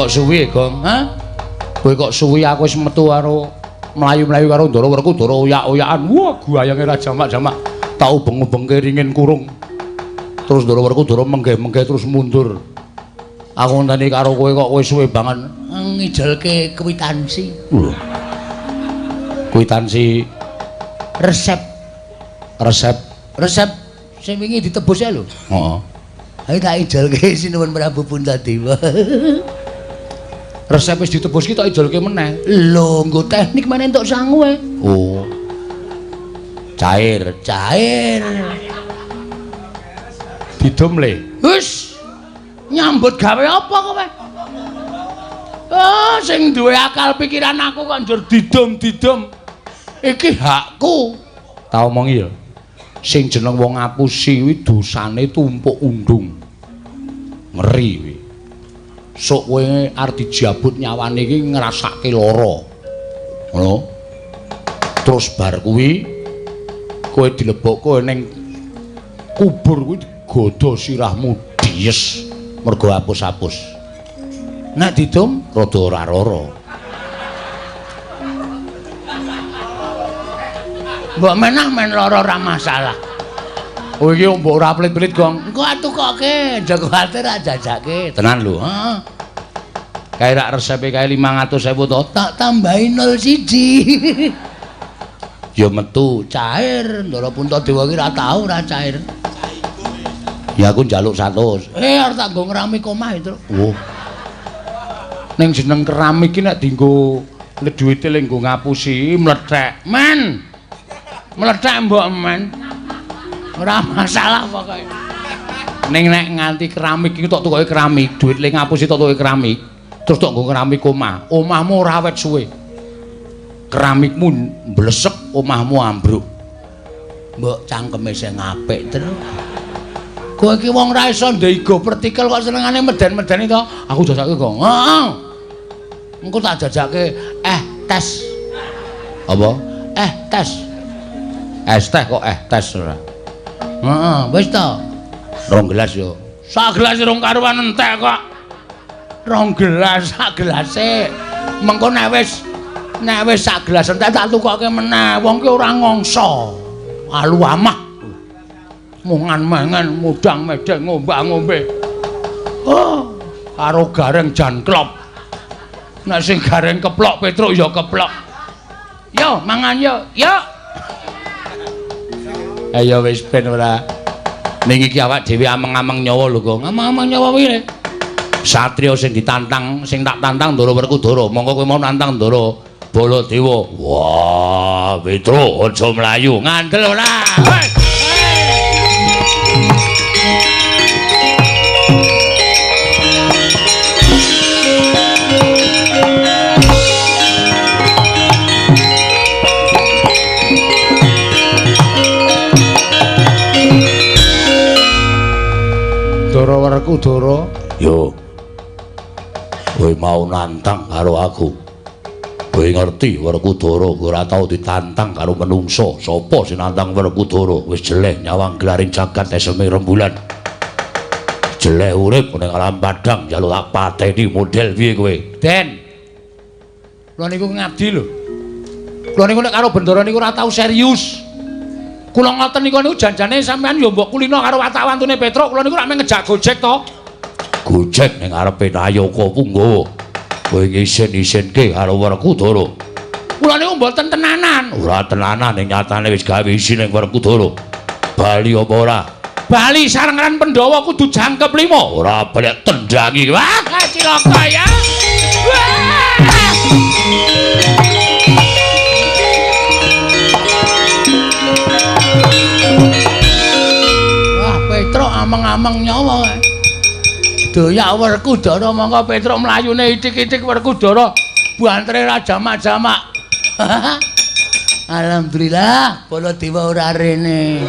[SPEAKER 1] Kowe kok suwi, Gong? Hah? Kowe kok suwi aku wis metu karo mlayu-mlayu karo Ndara Werkudara oyak-oyakan. Wah, guayange ra jamak-jamak. Tak ubeng-ubengke ringin kurung. Terus Ndara Werkudara menggeh-menggeh terus mundur. Aku ngenteni karo kowe kok kowe suwe banget. Ngijelke kwitansi. Lho. Kwitansi resep. Resep. Resep sing wingi ditebus ya lho. Heeh. Ayo tak ijelke sinuwun Prabu Puntadewa. Resep wis ditebus ki tak ijolke meneh. Lho, nggo teknik meneh entuk sangu e. Oh. Cair, cair. Didum le. Wis. Nyambut gawe apa kowe? Ah, sing duwe akal pikiran aku kok njur didum-didum. Iki hakku. Tak omongi ya. Sing jeneng wong ngapusi kuwi dosane tumpuk undung. Ngeri kuwi. Sok kowe arep dijabut nyawane iki ngrasake lara. Ngono. Terus bar kuwi kowe dilebokke ning kubur kuwi digodha sirahmu dies mergo apus-apus. Nek didum rada ora lara. Mbok menah men lara ora masalah. Oh iki mbok ora pelit-pelit, Gong. Engko atukoke, aja kuwatir tak jajake. Tenan lho, heeh. Kae rak resepe kae 500.000 to, tak tambahi 01. Ya metu cair, Ndara Puntadewa ki ora tau ora cair. Ya aku njaluk 100. Eh arep tak nggo ngeramik omah itu. Oh. Ning jeneng keramik ki nek dienggo duwite le nggo ngapusi mlethek. Men. Mlethek mbok men. Ora masalah pokoke. Ning nek nganti keramik iki tok tukoke keramik, duit le ngapusi tok tukoke keramik, terus tok nggo keramik omah. Omahmu ora awet suwe. Keramikmu mblesek, omahmu ambruk. Mbok cangkeme sing apik terus. Kowe iki wong ra iso ndeigo pertikel kok senengane meden-medeni to. Aku jajake kok. Heeh. Engko tak jajake tes. Apa? Tes. Es teh kok tes ora. Heeh, wis to. 2 gelas yo. Sak gelas rong karuan entek kok. 2 gelas sak gelase. Mengko nek wis sak gelas entek tak tukoke meneh. Wong ki ora ngongso. Alu amah. Mungan mangan, mudang medeng ngombak-ngombe. Oh, karo gareng jan klop. Nek sing gareng keplok Petruk ya keplok. Yo mangan yo, yo. Ayo wis ben ora. Ning iki awak dhewe ameng-ameng nyawa lho, Gong. Ameng-ameng nyawa piye? Satria sing ditantang, sing tak tantang Ndara Werkudara. Monggo kowe mau nantang Ndara Baladewa. Wah, Petruk aja mlayu. Ngandel ora? Hei. Ndara Werkudara, yo. Kowe mau nantang karo aku. Kowe ngerti Werkudara ora tau ditantang karo menungso. Sapa sing nantang Werkudara? Wis jeleh nyawang gelaring jagat eseme rembulan. Jeleh urip ning alam padang njaluk tak pateni model piye kowe? Den. Kula niku ngabdi lho. Kula niku nek karo bendara niku ora tau serius. Kula ngoten niku niku janjane sampean ya mbok kulino karo watak-wantune Petruk, kula niku rak mung ngejak Gojek to. Gojek ning ngarepe Nayaka Punggawa. Kowe ngisin-isinke karo Werkudara. Kula niku mboten tenanan. Ora tenanan ning nyatane wis gawe isin ning Werkudara. Bali apa ora? Bali sarengan Pandhawa kudu jangkep 5. Ora balik tendangi. Wah, cilaka ya. Wah. Wah, Petruk ameng-ameng nyawa kae. Doyak Werkudara mongko Petruk mlayune ithik-ithik Werkudara bantere ra jamak-jamak. Alhamdulillah Baladewa ora rene.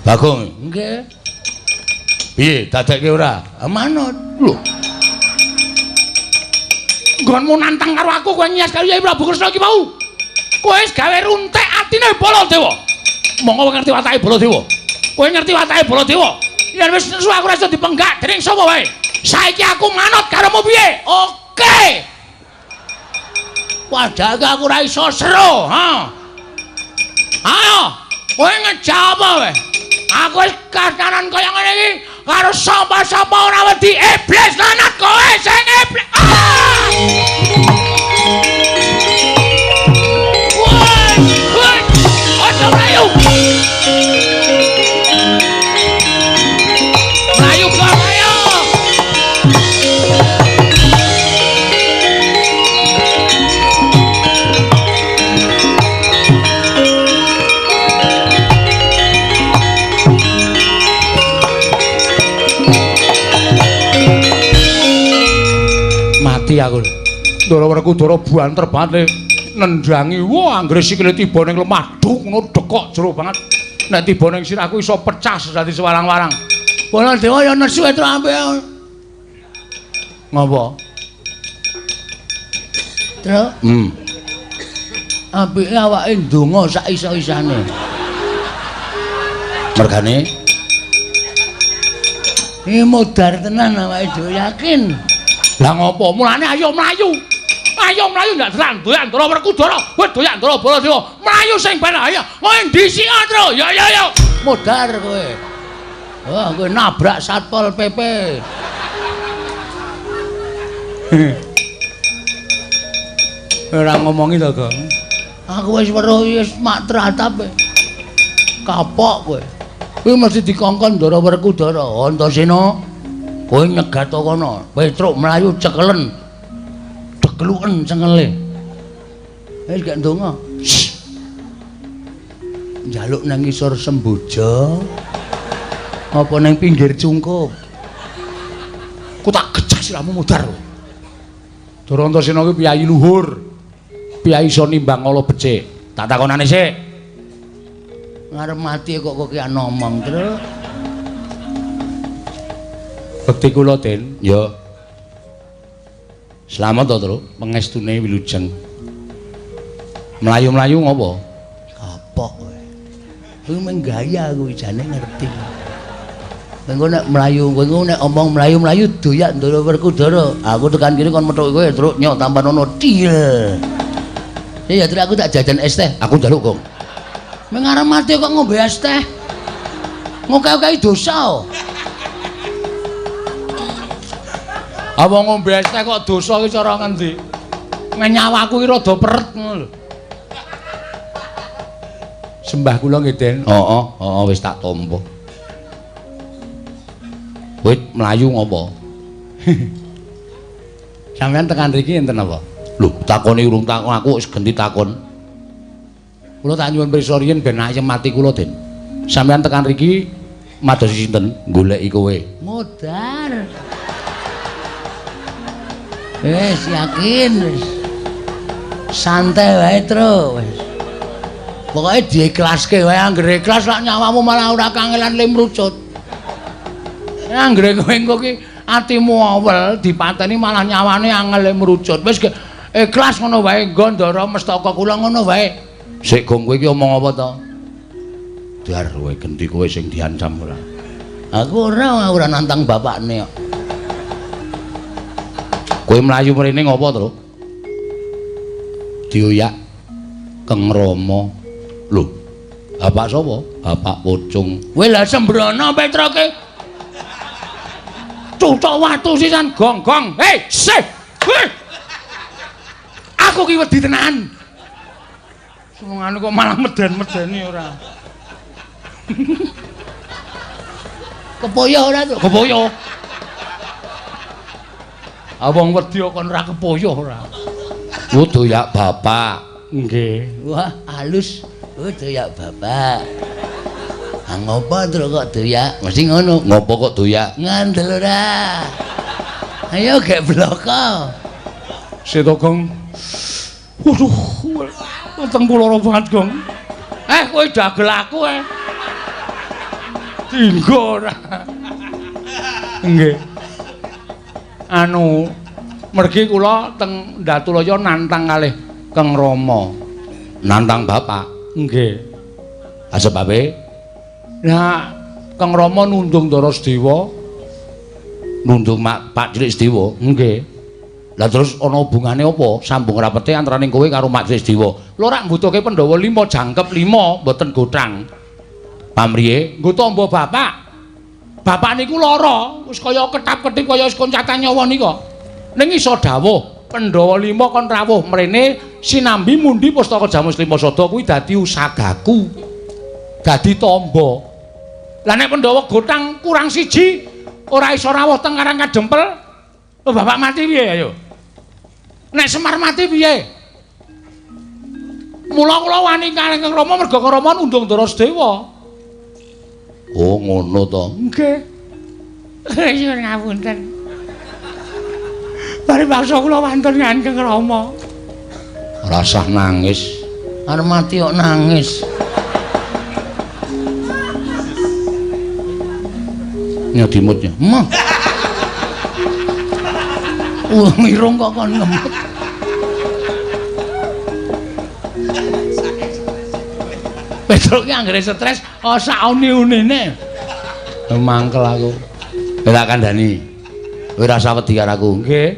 [SPEAKER 1] Bagong, nggih. Piye dadekke ora? Manut. Lho. Nggonmu nantang karo aku kowe nyas karo Yai Prabu Kresna iki mau. Kowe wis gawe runtek atine Baladewa. Monggo ngerti watake Baladewa. Kowe ngerti watake Baladewa. Yen wis nesu aku ora iso dipenggak dening sapa wae. Saiki aku manut karomu piye? Oke. Padahal aku ora iso seru, ha. Ayo, kowe ngejawab apa kowe? Aku wis kasaran kaya ngene iki karo sapa-sapa ora wedi iblis lanat kowe sing iblis. Ah! Woi, woi, aja mlayu. Mlayu kok ayo.
[SPEAKER 2] Mati aku. Ndara Werkudara buanter banget nendangi. Wah, anggere sikile tiba ning lemah duk ngono dekok jero banget. Nek tiba ning sirahku iso pecah dadi sewarang-warang.
[SPEAKER 1] Baladewa ya nesu etro ampe.
[SPEAKER 2] Ngopo?
[SPEAKER 1] Truk. Apike awake ndonga sak iso-isane.
[SPEAKER 2] Mergane
[SPEAKER 1] iki modar tenan awake dhewe yakin.
[SPEAKER 2] Lah ngopo? Mulane ayo mlayu. Ayo mlayu ndak tenan doyan Ndara Werkudara. Kowe doyan Ndara Baladewa. Mlayu sing ben ayo. Kowe ndhisik Tru. Ya ya ya.
[SPEAKER 1] Modar kowe. Wah, kowe nabrak Satpol PP.
[SPEAKER 2] Ora ngomongi to, Gong.
[SPEAKER 1] Aku wis weruh wis mak tratap. Kapok kowe. Kuwi mesti dikongkon Ndara Werkudara. Antasena, kowe nyegat kono. Petruk mlayu cekelen. Dekluken cengele. Wis gak ndonga. Njaluk nang ngisor semboja. Apa nang pinggir cungkup.
[SPEAKER 2] Ku tak gejek sirahmu modar. Ndara Antasena kuwi piyayi luhur. Piyayi iso nimbang ala becik. Tak takonane sik.
[SPEAKER 1] Ngarep mati kok kok kian ngomong, Truk.
[SPEAKER 2] Bekti kula, Den.
[SPEAKER 1] Ya. Slamet to, Truk.
[SPEAKER 2] Pengestune wilujeng. Mlayu-mlayu ngopo?
[SPEAKER 1] Kapok kowe. Kuwi mung gaya kuwi jane ngerti. Engko nek mlayu, kowe engko nek omong mlayu-mlayu doyak Ndara Werkudara. Aku tekan kene kon methuki kowe, Truk, nyok tampan ono til. Iya, Truk, aku tak jajan es teh.
[SPEAKER 2] Aku njaluk, Gong.
[SPEAKER 1] Meng arep mati kok ngombe es teh. Ngoke-oke dosa.
[SPEAKER 2] Apa ngombe es teh kok dosa iki cara ngendi? Nyawaku iki rada peret ngono lho. Sembah kula nggih, Den.
[SPEAKER 1] Heeh, heeh wis tak tampa. Kowe mlayu ngopo?
[SPEAKER 2] Sampeyan tekan mriki enten apa?
[SPEAKER 1] Lho, takoni urung takon aku wis genti takon.
[SPEAKER 2] Kula tak nyuwun pirsa riyin ben ayem ati kula, Den. Sampeyan tekan mriki madosi sinten?
[SPEAKER 1] Goleki kowe.
[SPEAKER 3] Modar. Wis yakin wis. Santai wae, Tru. Wis.
[SPEAKER 1] Pokoke diikhlaske wae, anggere ikhlas lak nyawamu malah ora kangelan le mrucut.
[SPEAKER 2] Anggere kowe engko ki atimu awel dipateni malah nyawane angel le mrucut. Wis ikhlas ngono wae, nggo Ndara Mestaka kula ngono wae.
[SPEAKER 1] Sik Gong, kowe iki omong apa to? Dar kowe genti kowe sing diancam ora. Aku ora nantang bapakne kok. Kowe mlayu mrene ngopo, Tru? Dioyak Keng Rama. Lho, bapak sapa? Bapak Pocung.
[SPEAKER 2] Kowe lha sembrono Petroke. Cucuk watu sisan gong-gong. Hei, sih. Hei. Aku ki wedi tenan. Sumengane kok malah meden-medeni ora.
[SPEAKER 1] Kepoyo ora, Truk?
[SPEAKER 2] Kepoyo. Ah wong wedi kok ora kepoyo ora.
[SPEAKER 1] Ku doyak bapak.
[SPEAKER 2] Nggih.
[SPEAKER 1] Wah, halus. Oh, doyak bapak. Ah ngopo, Truk, kok doyak? Mesti ngono. Ngopo kok doyak? Ngandel ora. Ayo gek bloko.
[SPEAKER 2] Seto, Gong. Waduh, weteng kula lara banget, Gong. Kowe dagel aku, Dinggo ora. Nggih. Anu, mergi kula teng Datulaya nantang kalih Keng Rama.
[SPEAKER 1] Nantang bapak?
[SPEAKER 2] Nggih.
[SPEAKER 1] Ah sebabe?
[SPEAKER 2] Nah, Keng Rama nundung Ndara Sedewa
[SPEAKER 1] Nundung Pak Cilik Sedewa. Nggih. Lah terus ana hubungane apa? Sambung rapete antaraning kowe karo Mak Cilik Sedewa. Lho rak mbutuhke Pandhawa 5 jangkep 5 mboten gothang. Pamriye? Nggo tamba bapak. Bapak niku lara, wis kaya ketap-ketip kaya wis koncatan nyawa nika. Ning iso dawuh Pandhawa 5 kon rawuh mrene sinambi mundi pustaka Jamus Lima Sada kuwi dadi usagaku. Dadi tamba. Lah nek Pandhawa gothang kurang siji ora iso rawuh teng Karang Kadempel, lho bapak mati piye ayo? Nek Semar mati piye? Mula kula wani kalih Kang Rama merga Kang Rama nundung Ndara Sedewa. Oh ngono to.
[SPEAKER 3] Nggih. Nyuwun ngapunten. Paribasa kula wantun ngan Kang Rama.
[SPEAKER 1] Rasah nangis. Arep mati kok nangis. Nyedimutnya. Mah. Wong irung kok kon ngemut. Petruk ki anggere stres, oh sak uni-unine. Mangkel aku. Kowe tak kandhani. Kowe rasa wedi karo aku. Nggih.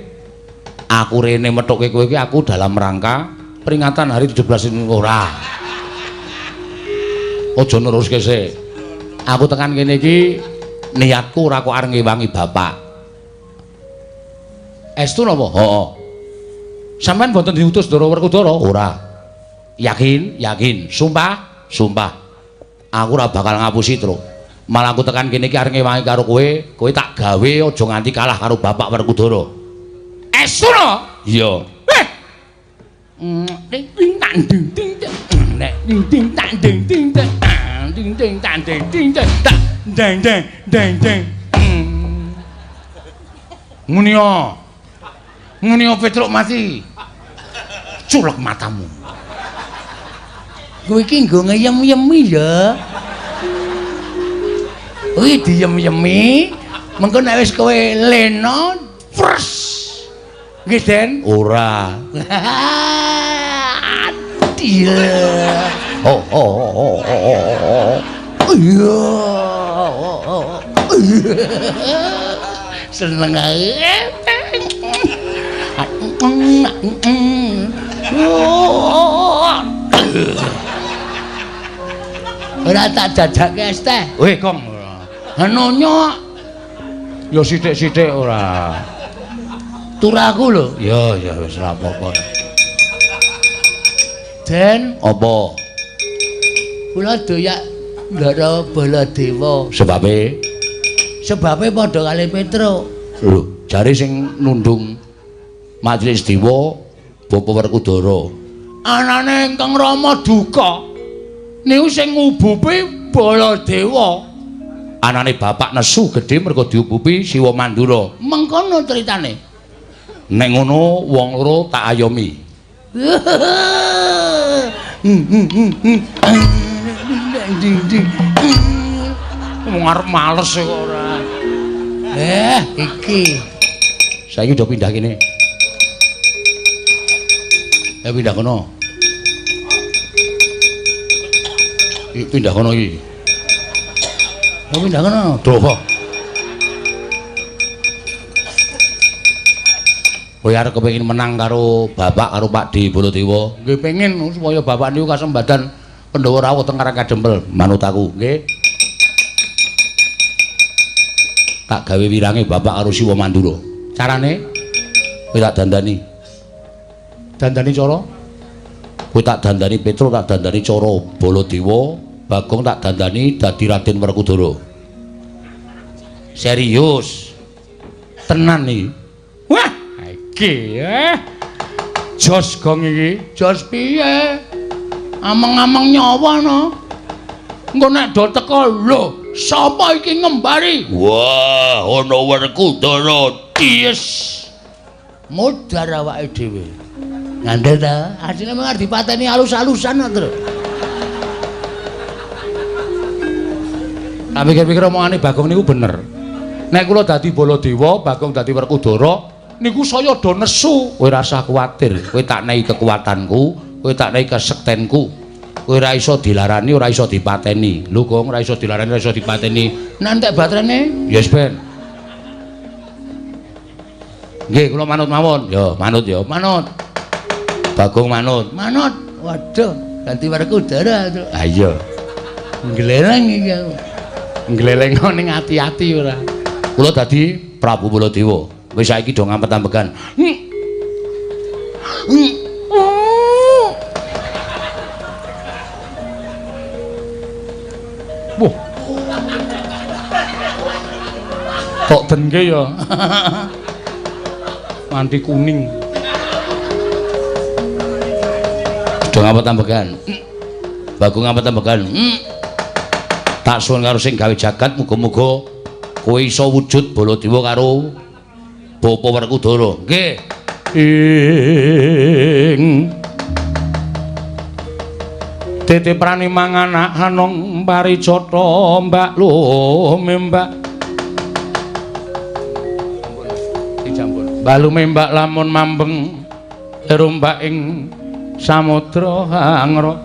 [SPEAKER 1] Aku rene methuke kowe iki aku dalam rangka peringatan hari 17 ora. Aja neruske sik. Aku tekan kene iki niatku ora kok arep ngewangi bapak. Estu napa? Heeh. Sampeyan mboten diutus Ndara Werkudara? Ora. Yakin? Yakin. Sumpah? Sumpah. Aku ora bakal ngapusi, Truk. Malah aku tekan kene iki arep ngewangi karo kowe, kowe tak gawe aja nganti kalah karo bapak Werkudara.
[SPEAKER 3] Estu no?
[SPEAKER 1] Iya.
[SPEAKER 3] Eh. Ding ding tang ding ding ding ding tang ding ding ding ding tang ding ding ding deng deng deng deng.
[SPEAKER 1] Ngene yo. Ngene yo Petruk mati. Culek matamu.
[SPEAKER 3] Kowe iki nggo ngeyem-yemi ya. Kuwi diyem-yemi, mengko nek wis kowe lena, pres. Nggih, Den?
[SPEAKER 1] Ora.
[SPEAKER 3] Adil.
[SPEAKER 1] Oh oh oh oh.
[SPEAKER 3] Iya. Seneng ae. Ora tak jajake es teh.
[SPEAKER 1] Weh, Kong.
[SPEAKER 3] Nonyo.
[SPEAKER 1] Ya sithik-sithik ora.
[SPEAKER 3] Turaku lho.
[SPEAKER 1] Ya, ya wis ora apa-apa.
[SPEAKER 3] Den,
[SPEAKER 1] apa?
[SPEAKER 3] Kula doyak Ndara Baladewa.
[SPEAKER 1] Sebabe?
[SPEAKER 3] Sebabe padha kali Petruk.
[SPEAKER 1] Lho, jare sing nundung Majelis Dewa Bapak Werkudara.
[SPEAKER 3] Anane ingkang Rama duka. Niku sing ngubupi Baladewa.
[SPEAKER 1] Anane bapak nesu gedhe mergo diubupi Siwa Mandura.
[SPEAKER 3] Mengkono critane.
[SPEAKER 1] Nek ngono wong loro tak ayomi. Wong arep males kok ora.
[SPEAKER 3] Iki.
[SPEAKER 1] Saiki udah pindah kene. Pindah kono. Iki pindah kono iki.
[SPEAKER 3] Pindah kono.
[SPEAKER 1] Doh. Kowe arep kepengin menang karo bapak karo Pak D Baladewa. Nggih pengin supaya bapak niku kasembadan Pandhawa rawuh teng Karang Kadempel. Manut aku, nggih. Tak gawe wirange bapak karo Siwa Mandura. Carane kowe tak dandani. Dandani cara? Kowe tak dandani Petruk, tak dandani cara Baladewa, Bagong tak dandani dadi Raden Werkudara. Serius. Tenan iki.
[SPEAKER 2] Wah, iki jos gong iki.
[SPEAKER 3] Jos piye? Ameng-ameng nyawa no. Engko nek do teko lho, sapa iki ngembari?
[SPEAKER 1] Wah, ana Werkudara.
[SPEAKER 3] Yes. Modar awake dhewe. Ngandel ta? Asline mung arep dipateni alus-alusan kok, Tru.
[SPEAKER 1] Tak pikir-pikir omongane Bagong niku bener. Nek kula dadi Baladewa, Bagong dadi Werkudara, niku saya do nesu. Kowe ora usah kuwatir, kowe tak nehi kekuatanku, kowe tak nehi kesektenku. Kowe ora iso dilarani, ora iso dipateni. Lho, Gong, ora iso dilarani, ora iso dipateni.
[SPEAKER 3] Nek entek baterene?
[SPEAKER 1] Yes, Ben. Nggih, kula manut mawon. Ya, manut ya, manut. Bagong manut. Manut. Waduh, ganti Werkudara. Ha iya. Ngleleng iki aku. Ngleleng ning ati-ati ora. Kula dadi Prabu Baladewa. Wis saiki do ngampet-ambekan.
[SPEAKER 2] Wah. Tok dengke ya. Manti kuning.
[SPEAKER 1] Do ngampet-ambekan. Bagong ngampet-ambekan. Tak suwun karo sing gawe jagat muga-muga kowe iso wujud Baladewa karo Bapa Werkudara. Nggih.
[SPEAKER 2] Ing tete prani manganak hanong parijata mbak lumembak. Mbak lumembak lamun mambeng rombak ing samudra hangra.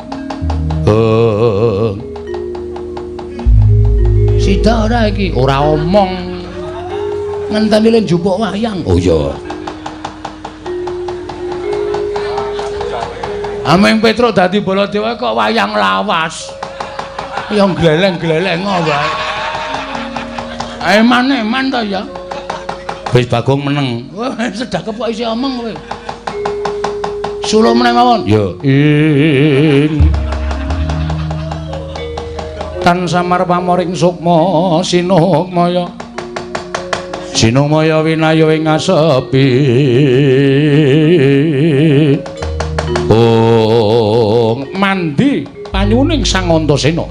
[SPEAKER 1] Sida ora iki? Ora omong. Ngenteni le njupuk wayang. Oh iya. Ameng Petruk dadi Baladewa kok wayang lawas. Ya gleleng-gleleng wae. Eman-eman to ya. Wis Bagong meneng. Wah, sedakep kok isih omong kowe. Sulo meneh mawon.
[SPEAKER 2] Ya. Ing tan samar pamoring sukma sinukmaya. Sinukmaya winaya ing asepi. Oh, mandi panyuning Sang Antasena.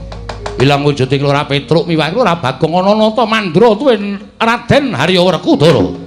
[SPEAKER 1] Ilang wujuding Lurah Petruk miwah Lurah Bagong ana nata mandra tuwin Raden Harya Werkudara.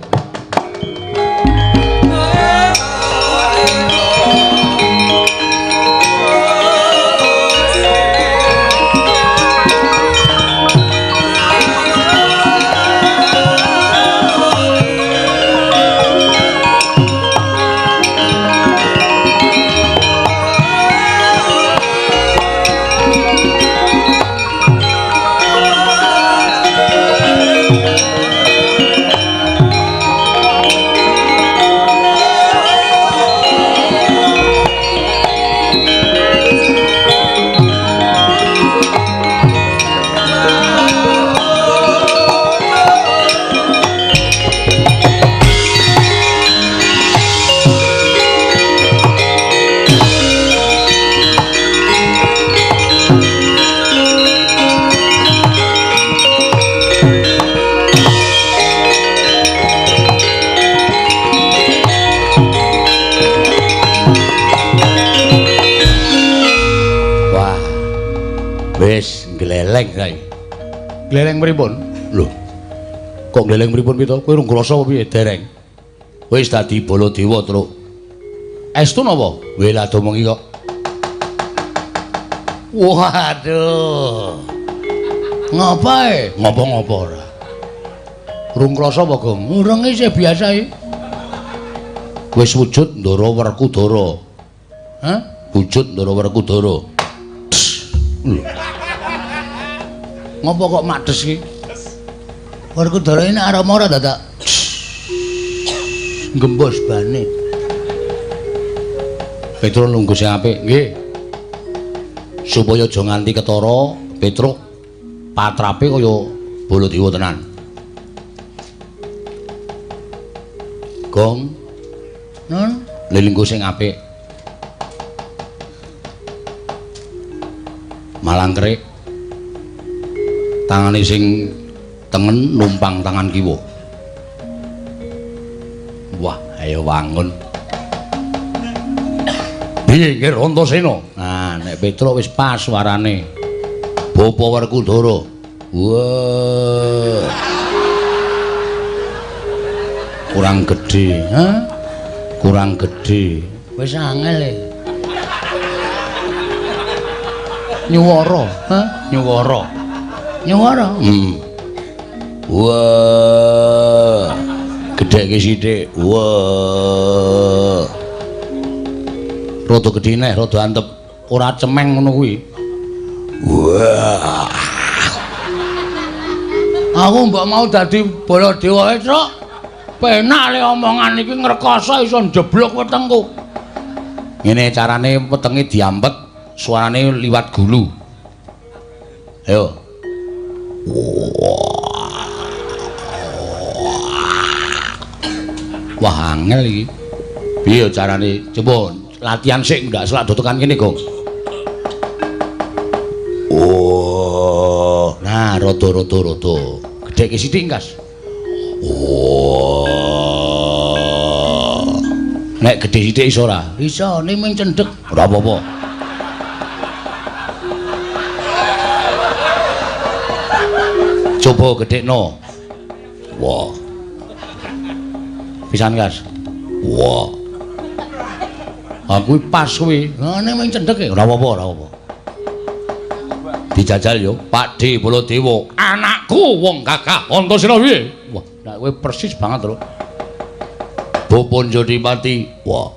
[SPEAKER 1] Wis gleleng saiki. Gleleng pripun? Lho. Kok gleleng pripun pito? Kowe urung krasa apa piye dereng? Wis dadi Baladewa, Truk. Estu napa? Weh lah domongi kok. Waduh. Ngapae? Ngopo-ngopo ora. Urung krasa apa, Gong? Urung isih biasa iki. Wis wujud Ndara Werkudara. Hah? Wujud Ndara Werkudara. Lho. Ngopo kok makdes iki? Werkudara ini arep ora dadak gembos bane. Petruk nunggu sing apik, nggih. Supaya aja nganti ketara Petruk patrape kaya Baladewa tenan. Gong. Nun, lelungguh sing apik. Malangkerik. Tangane sing tengen numpang tangan kiwa. Wah, ayo wangun. Piye nggih Antasena? Nah, nek Petruk wis pas suarane. Bapa Werkudara. Wah. Kurang gedhe, ha? Kurang gedhe. Wis angel e. Nyuwara, ha? Nyuwara. Nyuwara. Wah. Gedheke sithik. Wah. Rada gedhe neh, rada antep. Ora cemeng ngono kuwi. Wah. Aku mbok mau dadi Baladewa, Truk. Penak le omongan iki ngrekoso iso njeblok wetengku. Ngene carane wetenge diampet, suarane liwat gulu. Ayo. Wah, angel iki. Piye carane? Coba latihan sik ndak selak dotokan kene, Gong. Oh, nah rada-rada rada. Gedheke sithik, Kas. Oh. Nek gedhe sithik iso ora? Iso, ning mung cendhek. Ora apa-apa. Coba gedhekno. Wah. Pisan, Kas. Wah. Aku pas kuwi. Lah ning mung cendhek e. Ora apa-apa, ora apa-apa. Dijajal yo, Pak D Baladewa. Anakku wong gagah Antasena piye? Wah, nek kowe persis banget lho. Bapa Jodipati. Wah.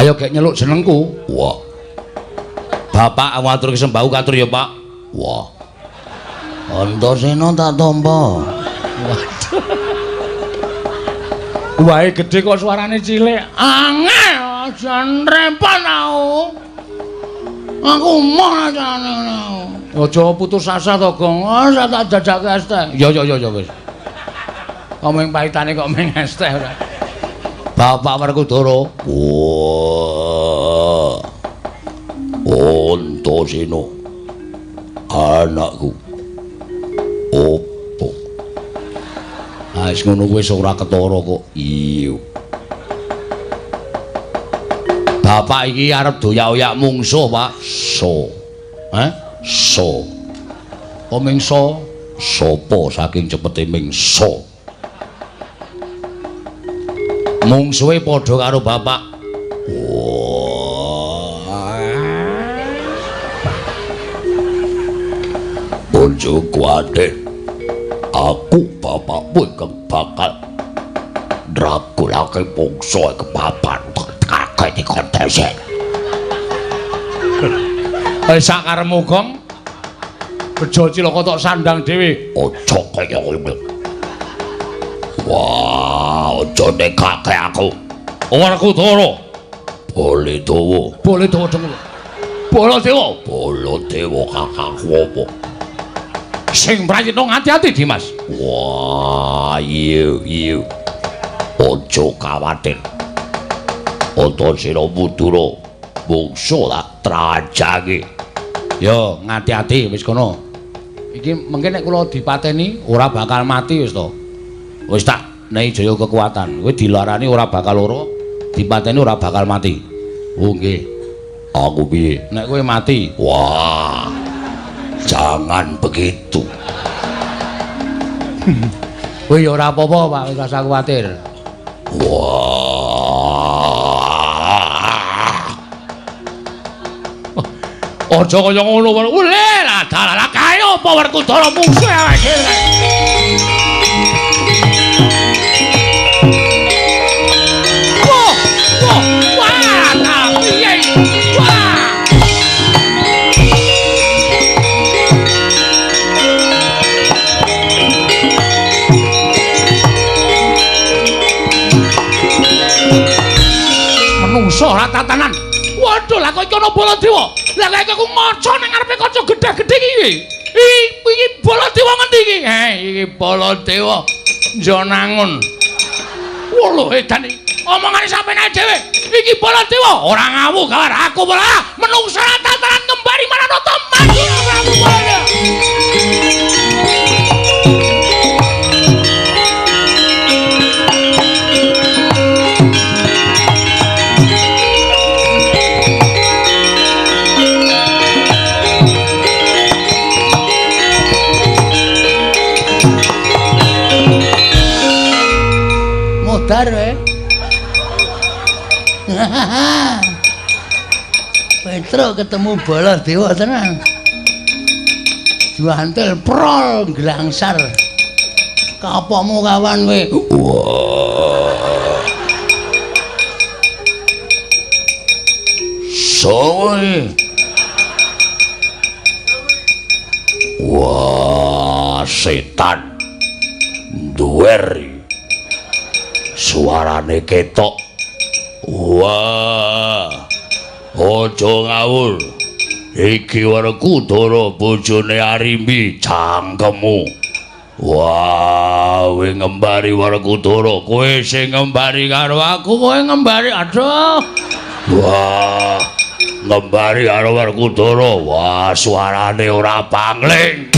[SPEAKER 1] Ayo gek nyeluk jenengku. Wah. Bapak matur sembahku katur ya, Pak. Wah. Antasena tak tampa. Waduh. Wae gedhe kok suarane cilik. Angel, jan repot aku. Aku moh jane. Aja putus asa to, Gong. Ora tak jajake es teh. Ya ya ya wis. Kok mung pahitane kok mung es teh ora. Bapak Werkudara. Wah. Antasena. Anakku. Opo? Ah, wis ngono kuwi wis ora ketara kok. Iya. Bapak iki arep doyak-oyak mungsuh, Pak. So. Hah? So. Apa mingso? Sopo saking cepete mingso. Mungsuhe padha karo bapak. Wah. Ojo kuwatir. Aku bapakmu ingkang bakal ndragulake mungsuh kepapan kakek dikontesen. Wis sak karepmu, Gong. Bejo cilaka tok sandang dhewe. Aja kaya ngono. Wah, aja nekake aku. Werkudara. Baladewa. Baladewa deng. Baladewa. Baladewa kakangku apa? Sing prayitna ngati-ati, Dimas. Wah, iya iya. Aja kawatir. Antasena Madura mungsuh tak trajange. Yo, ngati-ati wis kono. Iki mengke nek kula dipateni ora bakal mati wis to. Wis tak nehi jaya kekuatan. Kowe dilarani ora bakal lara, dipateni ora bakal mati. Oh nggih. Aku piye? Nek kowe mati. Wah. Jangan begitu. Kowe ya ora apa-apa, Pak, ora usah kuwatir. Wah. Aja kaya ngono. Ule lah dalah kae apa Werkudara mungsuh awake dhewe. Wah, wah, wah, ta piye? Wah. Menungso ora tatanan. Waduh, lah kok iki ana Baladewa. Lah kok aku ngaca ning ngarepe kaca gedhe-gedhe iki. Iki Baladewa ngendi iki? Heh, iki Baladewa Njonangun. Wah, edan iki. Omongane sampeyan dhewe. Iki Baladewa ora ngawu gawar aku malah menungso ora tatanan kembali marang Madura Prabu Baladewa. Modar eh. Petro ketemu Baladewa tenan. Juantil prol glangsar. Kapokmu kawan kowe. Wah. Sowe. Wah, setan. Duwer. Suarane ketok. Wah. Aja ngawur. Iki Werkudara bojone Arimbi cangkemmu. Wah, kowe ngembari Werkudara, kowe sing ngembari karo aku, kowe ngembari. Aduh. Wah, ngembari karo Werkudara. Wah, suarane ora pangling.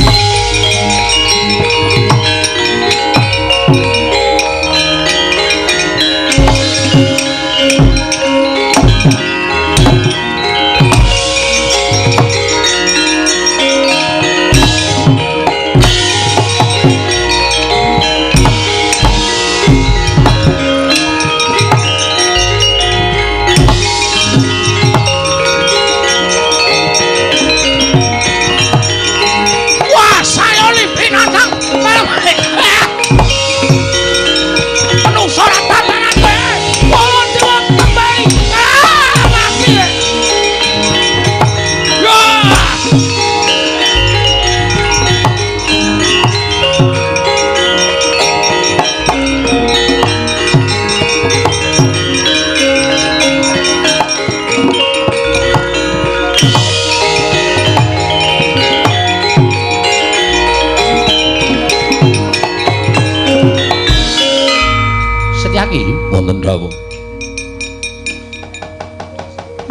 [SPEAKER 1] Wonten dawuh.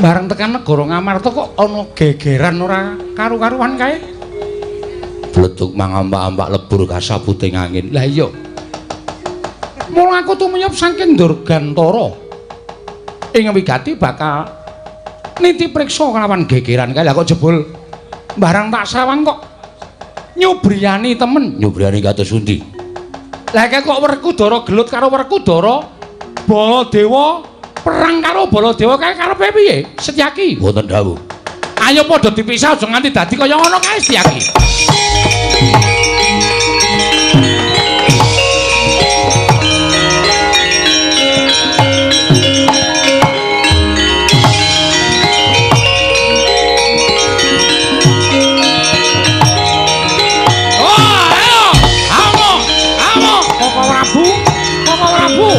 [SPEAKER 2] Bareng tekan negara Ngamarta kok ana gegeran ora karu-karuan kae.
[SPEAKER 1] Bleduk mangampak-ampak lebur kasabuting angin.
[SPEAKER 2] Lah iya. Mula aku tumiyop saking Durgantara. Ing wigati bakal niti priksa kelawan gegeran kae. Lah kok jebul barang tak sawang kok nyubriyani temen.
[SPEAKER 1] Nyubriyani kados pundi?
[SPEAKER 2] Lah kae kok Werkudara gelut karo Werkudara, Baladewa perang karo Baladewa kae karepe piye? Setyaki.
[SPEAKER 1] Wonten dawuh.
[SPEAKER 2] Ayo padha dipisah aja nganti dadi kaya ngono kae Setyaki. Oh, ayo. Amo, amo, Koko Prabu, Koko Prabu.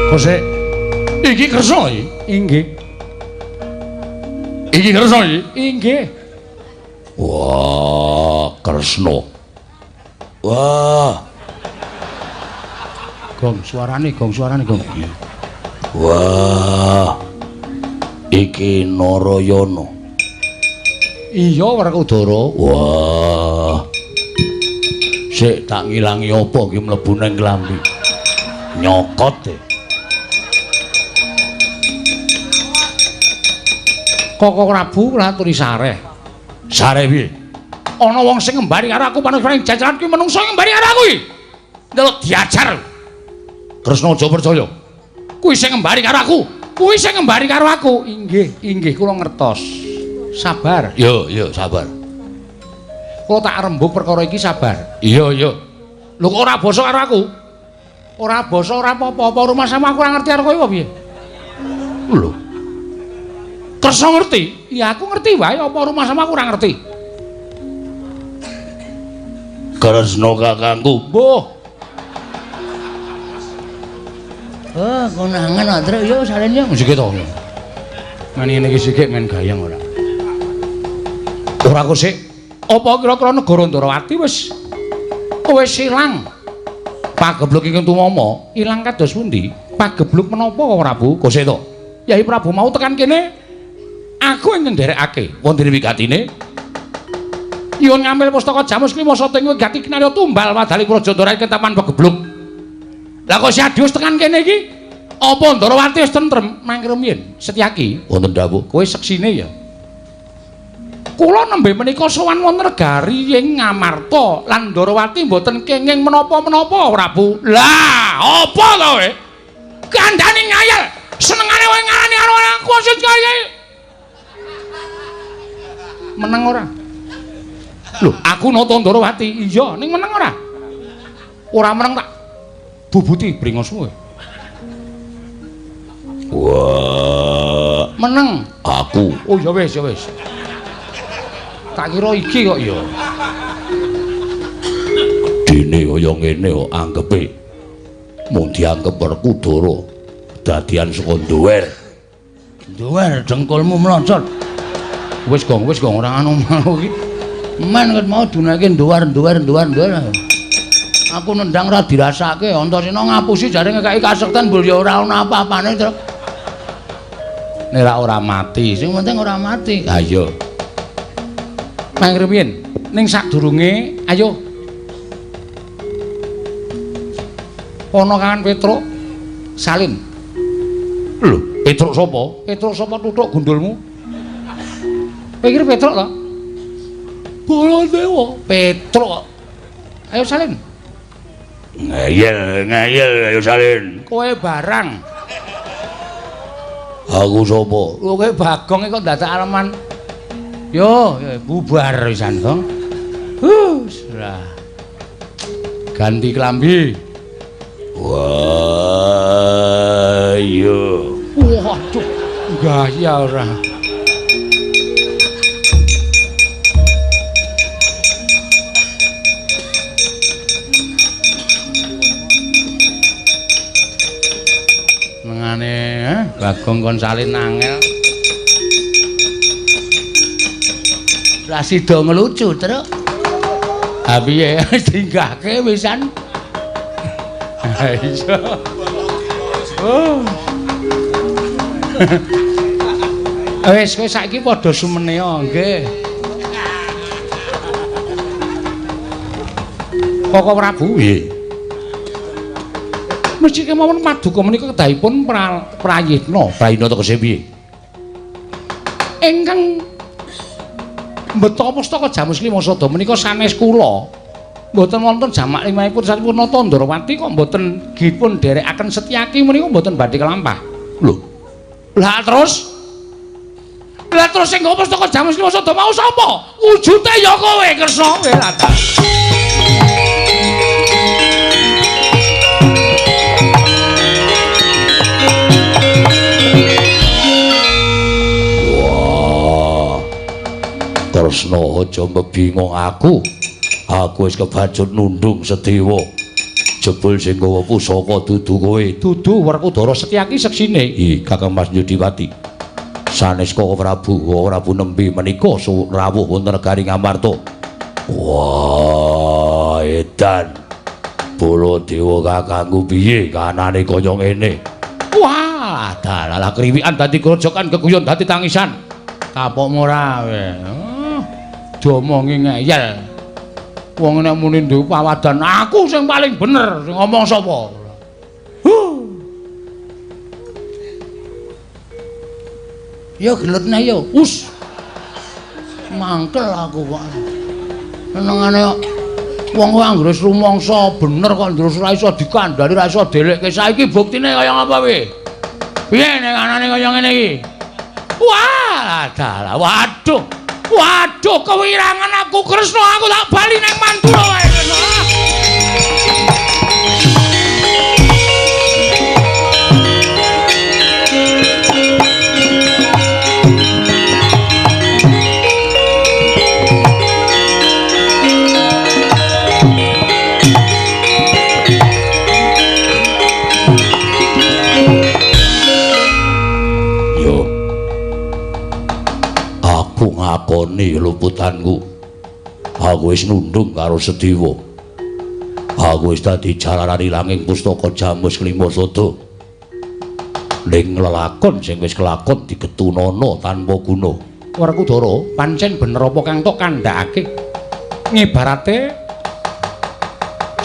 [SPEAKER 2] Kosek iki Kresna iki? Inggih.
[SPEAKER 1] Iki Kresna iki?
[SPEAKER 2] Inggih.
[SPEAKER 1] Wah, Kresna. Wah.
[SPEAKER 2] Gong suarane, gong suarane, gong.
[SPEAKER 1] Wah. Iki Narayana.
[SPEAKER 2] Iya, Werkudara.
[SPEAKER 1] Wah. Sik tak ngilangi apa iki mlebu nang klambi. Nyokot e.
[SPEAKER 2] Koko Prabu laturi sareh.
[SPEAKER 1] Sareh piye?
[SPEAKER 2] Ana wong sing ngembari karo aku panusane jajaran kuwi menungso ngembari karo aku iki. Ndelok diajar.
[SPEAKER 1] Kresna aja percaya.
[SPEAKER 2] Kuwi sing ngembari karo aku. Kuwi sing ngembari karo aku. Inggih, inggih kula ngertos. Sabar.
[SPEAKER 1] Yo, yo, sabar.
[SPEAKER 2] Kula tak rembug perkara iki sabar.
[SPEAKER 1] Iya, iya.
[SPEAKER 2] Lho kok ora basa karo aku? Ora basa ora apa-apa, rumah sama aku ora ngerti karo kowe apa piye?
[SPEAKER 1] Lho.
[SPEAKER 2] Kresna ngerti? Ya aku ngerti wae, apa rumah sama aku ora ngerti.
[SPEAKER 1] Kresna kakangku.
[SPEAKER 2] Mbuh.
[SPEAKER 1] Oh, konangan Truk yo salen yo sik to.
[SPEAKER 2] Men ngene iki sik men gayeng ora. Ora kok sik. Apa kira-kira negara Ndrawati wis ilang? Pagebluk ingkang tumama ilang kados pundi? Pagebluk menapa Prabu? Kok sik to? Yai Prabu mau tekan kene aku ingkang nderekake wonten wigatine. Nyuwun ngambil pustaka Jamus Klima Sada ing wigati kinarya tumbal wadaling Praja Ndara ketaman pegebluk. Lah kok si Adi wis tekan kene iki? Apa Ndarawati wis tentrem? Mangke rumiyin Setyaki.
[SPEAKER 1] Wonten dawuh.
[SPEAKER 2] Kowe seksine ya. Kula nembe menika sowan wonten negari ing Ngamarta lan Ndarawati mboten kenging menapa-menapa, Prabu. Lah, apa to kowe? Kandhane ngayal. Senengane kowe ngarani karo aku sing kaya. Meneng ora? Lho, aku nata Ndarawati. Iya, ning meneng ora? Ora meneng tak bubuti bringosmu kowe.
[SPEAKER 1] Wah,
[SPEAKER 2] meneng
[SPEAKER 1] aku.
[SPEAKER 2] Oh ya wis, ya wis. Tak kira iki kok ya.
[SPEAKER 1] Dene kaya ngene kok anggepe. Mung dianggep Werkudara dadian saka nduwer.
[SPEAKER 3] Nduwer dengkulmu mlocot.
[SPEAKER 2] Wis gong ora anu mau iki.
[SPEAKER 3] Men ket mau dunake nduwer. Aku nendang ora dirasake, Antasena ngapusi jare ngekeki kasekten mbul ya ora ana apa-apane, Truk.
[SPEAKER 2] Nek ora mati,
[SPEAKER 3] sing penting ora mati.
[SPEAKER 2] Ha iya. Mang rumiyin, ning sadurunge ayo. Ana kawan Petruk salin.
[SPEAKER 1] Lho, Petruk sapa?
[SPEAKER 2] Petruk sapa tutuk gundulmu? Kowe kira Petruk to? Baladewa, Petruk. Ayo salin.
[SPEAKER 1] Ngeyel, ayo salin.
[SPEAKER 2] Kowe barang.
[SPEAKER 1] Aku sapa?
[SPEAKER 2] Lho kowe Bagong kok dadak aleman. Yo, bubar pisan, Gong. Lah. Ganti klambi.
[SPEAKER 1] Wah, iya.
[SPEAKER 2] Waduh, gaya ora. Mengane, Bagong kon salin angel.
[SPEAKER 3] Ra sida ngelucu, Truk.
[SPEAKER 2] Ha piye? Dinggahke pisan. Ha iya. Oh. Wis kowe saiki padha sumene nggih. Koko Prabu
[SPEAKER 1] nggih.
[SPEAKER 2] Mesti kemawon paduka menika kedahipun prayitna.
[SPEAKER 1] Prayitna tegese piye?
[SPEAKER 2] Ingkang mbeta pustaka Jamus Klima Sada menika sanes kula. Mboten wonten jamak limahipun sampun nata Ndarawati kok mboten dipun dherekaken Setyaki menika mboten badhe kelampah.
[SPEAKER 1] Lho.
[SPEAKER 2] Lah terus? Lah terus sing nggawa pustaka Jamus Klima Sada mau sapa? Wujute ya kowe Kresna kowe lah.
[SPEAKER 1] Kresna aja mbebingung aku. Aku wis kebacut nundung Sedewa. Jebul sing nggawa pusaka dudu kowe.
[SPEAKER 2] Dudu Werkudara Setyaki seksine.
[SPEAKER 1] Ih, Kakang Mas Yudipati. Sanes Koko Prabu, Koko Prabu nembe menika rawuh wonten negari Ngamarta. Wah, edan. Baladewa kakangku piye kanane kaya ngene?
[SPEAKER 2] Wah, dalah kriwikan dadi grojokan keguyon dadi tangisan. Kapokmu ora kowe. Diomongi ngeyel. Wong nek muni duwe pawadan aku sing paling bener, sing ngomong sapa? Huh.
[SPEAKER 3] Ya gelut neh ya.
[SPEAKER 2] Us.
[SPEAKER 3] Mangkel aku kok. Senengane kok wong kok anggere rumangsa bener kok terus ora iso dikandhani, ora iso delekke. Saiki buktine kaya ngapa piye?
[SPEAKER 2] Piye nek anane kaya ngene iki? Wah, dalah waduh. Waduh, kewirangan aku Kresna, aku tak bali nang Mandura wae Kresna.
[SPEAKER 1] Aku ngakoni luputanku. Aku wis nundung karo Sedewa. Aku wis dadi jalaran ilanging pustaka Jamus Klima Sada. Ning lelakon sing wis kelakon digetunana tanpa guna.
[SPEAKER 2] Werkudara, pancen bener apa kang tok kandhakake? Ngibarate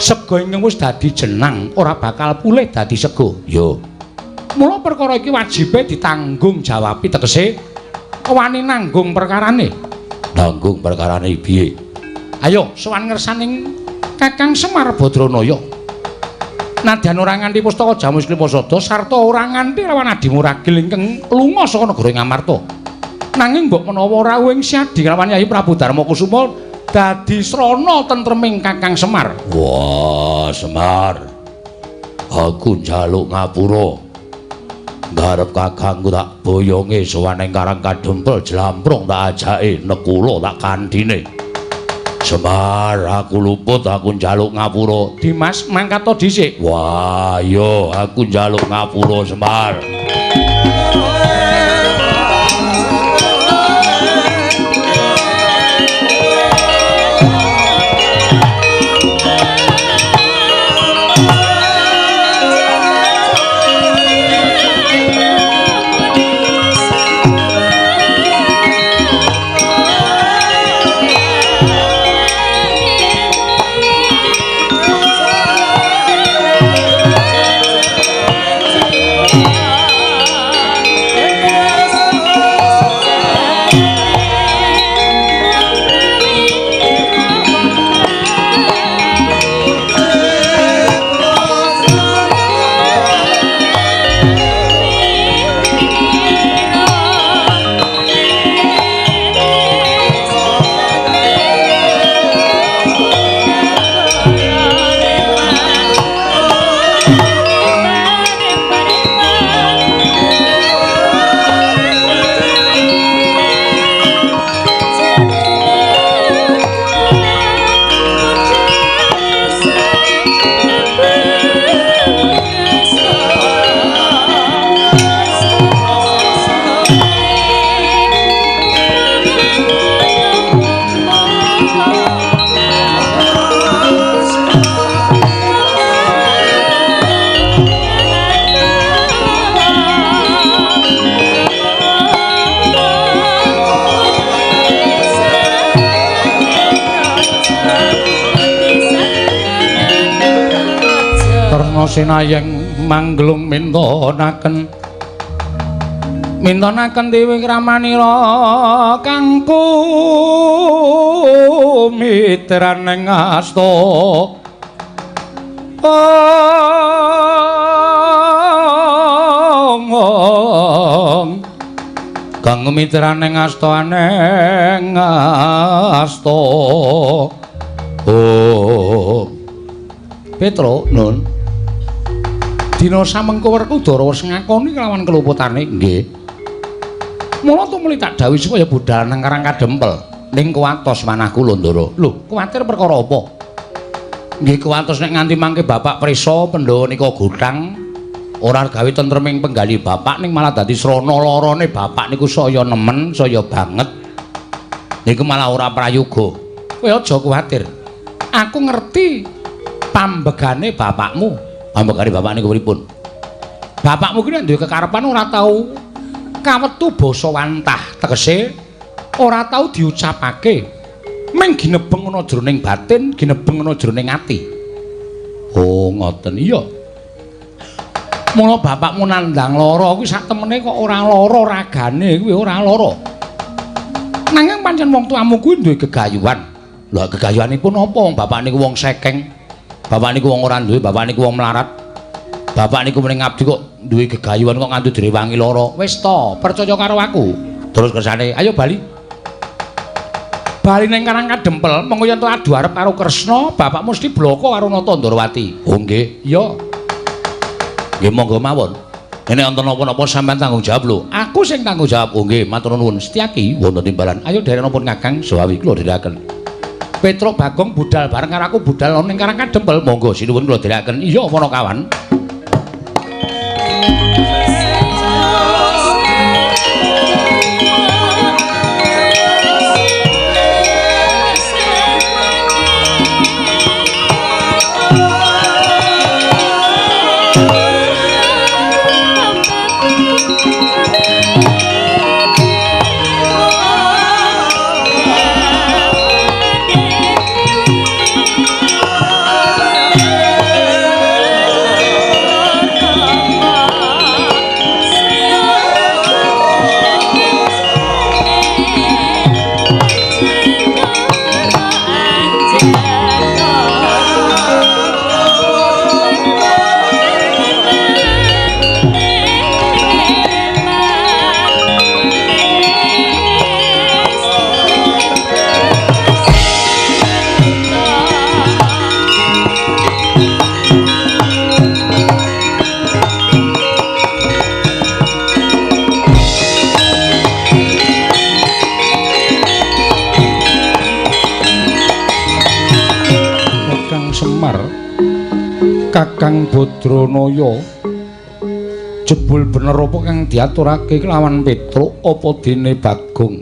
[SPEAKER 2] sega ingkang wis dadi jenang ora bakal pulih dadi sega. Yo. Mula perkara iki wajibe ditanggung jawabi, tegese wani nanggung perkarane.
[SPEAKER 1] Nanggung perkarane piye?
[SPEAKER 2] Ayo sowan ngersaning Kakang Semar Badranaya. Nadyan ora nganti pustaka Jamus Klipasada sarta ora nganti lawan adimu ragil ingkang lunga saka negara Ngamarta. Nanging mbok menawa rawuhing Siadi lawan Yayi Prabu Darma Kusuma dadi srana tentreming Kakang Semar.
[SPEAKER 1] Wah, Semar. Aku njaluk ngapura. Garep kakangku tak boyonge sowan ing Karang Kadempel jlamprung tak ajake nekula tak kandhine. Semar, aku luput, aku njaluk ngapura.
[SPEAKER 2] Dimas, mangkat to dhisik.
[SPEAKER 1] Wah, yo aku njaluk ngapura, Semar.
[SPEAKER 2] Sinayeng mangglung mintonaken mintonaken dewi kramanira kangku mitraning asta kang mitraning asta aneng asta.
[SPEAKER 1] Oh,
[SPEAKER 2] Petro,
[SPEAKER 1] Nun.
[SPEAKER 2] Dina samengko Werkudara wis ngakoni kelawan keluputane.
[SPEAKER 1] Nggih.
[SPEAKER 2] Mula tumuli tak dawuhi supaya budal nang Karang Kadempel.
[SPEAKER 1] Ning kuwatos manah kula, Ndara.
[SPEAKER 2] Lho, kuwatir perkara apa? Nggih kuwatos nek nganti mangke Bapak prisa Pandhawa nika gotang
[SPEAKER 1] ora gawe tentreming penggali bapak ning malah dadi srana larane bapak niku saya nemen, saya banget. Niku malah ora prayoga.
[SPEAKER 2] Kowe aja kuwatir. Aku ngerti pambegane bapakmu.
[SPEAKER 1] Pambegane bapak niku pripun?
[SPEAKER 2] Bapakmu ki nek duwe kekarepan ora tau kawetu basa wantah, tegese ora tau diucapake. Ming ginebeng ana jroning batin, ginebeng ana jroning ati.
[SPEAKER 1] Oh, ngoten.
[SPEAKER 2] Iya. Mula bapakmu nandhang lara kuwi sak temene kok ora lara ragane kuwi ora lara. Nanging pancen wong tuamu kuwi duwe gegayuhan.
[SPEAKER 1] Lha gegayuhanipun apa? Wong bapak niku wong sekeng. Bapak niku wong ora duwe, bapak niku wong melarat. Bapak niku mrene ngabdi kok duwe gegayuhan kok nganti direwangi lara.
[SPEAKER 2] Wis to, percaya karo aku.
[SPEAKER 1] Terus kersane,
[SPEAKER 2] ayo bali. Bali ning Karang Kadempel, mengko yen to adu arep karo Kresna, bapak mesti bloko karo Nata Ndorowati.
[SPEAKER 1] Oh nggih.
[SPEAKER 2] Iya.
[SPEAKER 1] Nggih monggo mawon. Nek wonten napa-napa sampean tanggung jawab lho.
[SPEAKER 2] Aku sing tanggung jawab.
[SPEAKER 1] Oh nggih, matur nuwun. Setyaki wonten timbalan. Ayo derek napa Kakang Sawawi kula dherekaken.
[SPEAKER 2] Petruk Bagong budal bareng karo aku budal ning Karang Kadempel.
[SPEAKER 1] Monggo sinuwun kula dherekaken.
[SPEAKER 2] Iya, Panakawan. Semar. Kakang Badranaya, jebul bener apa kang diaturake kelawan Petruk apa dene Bagong?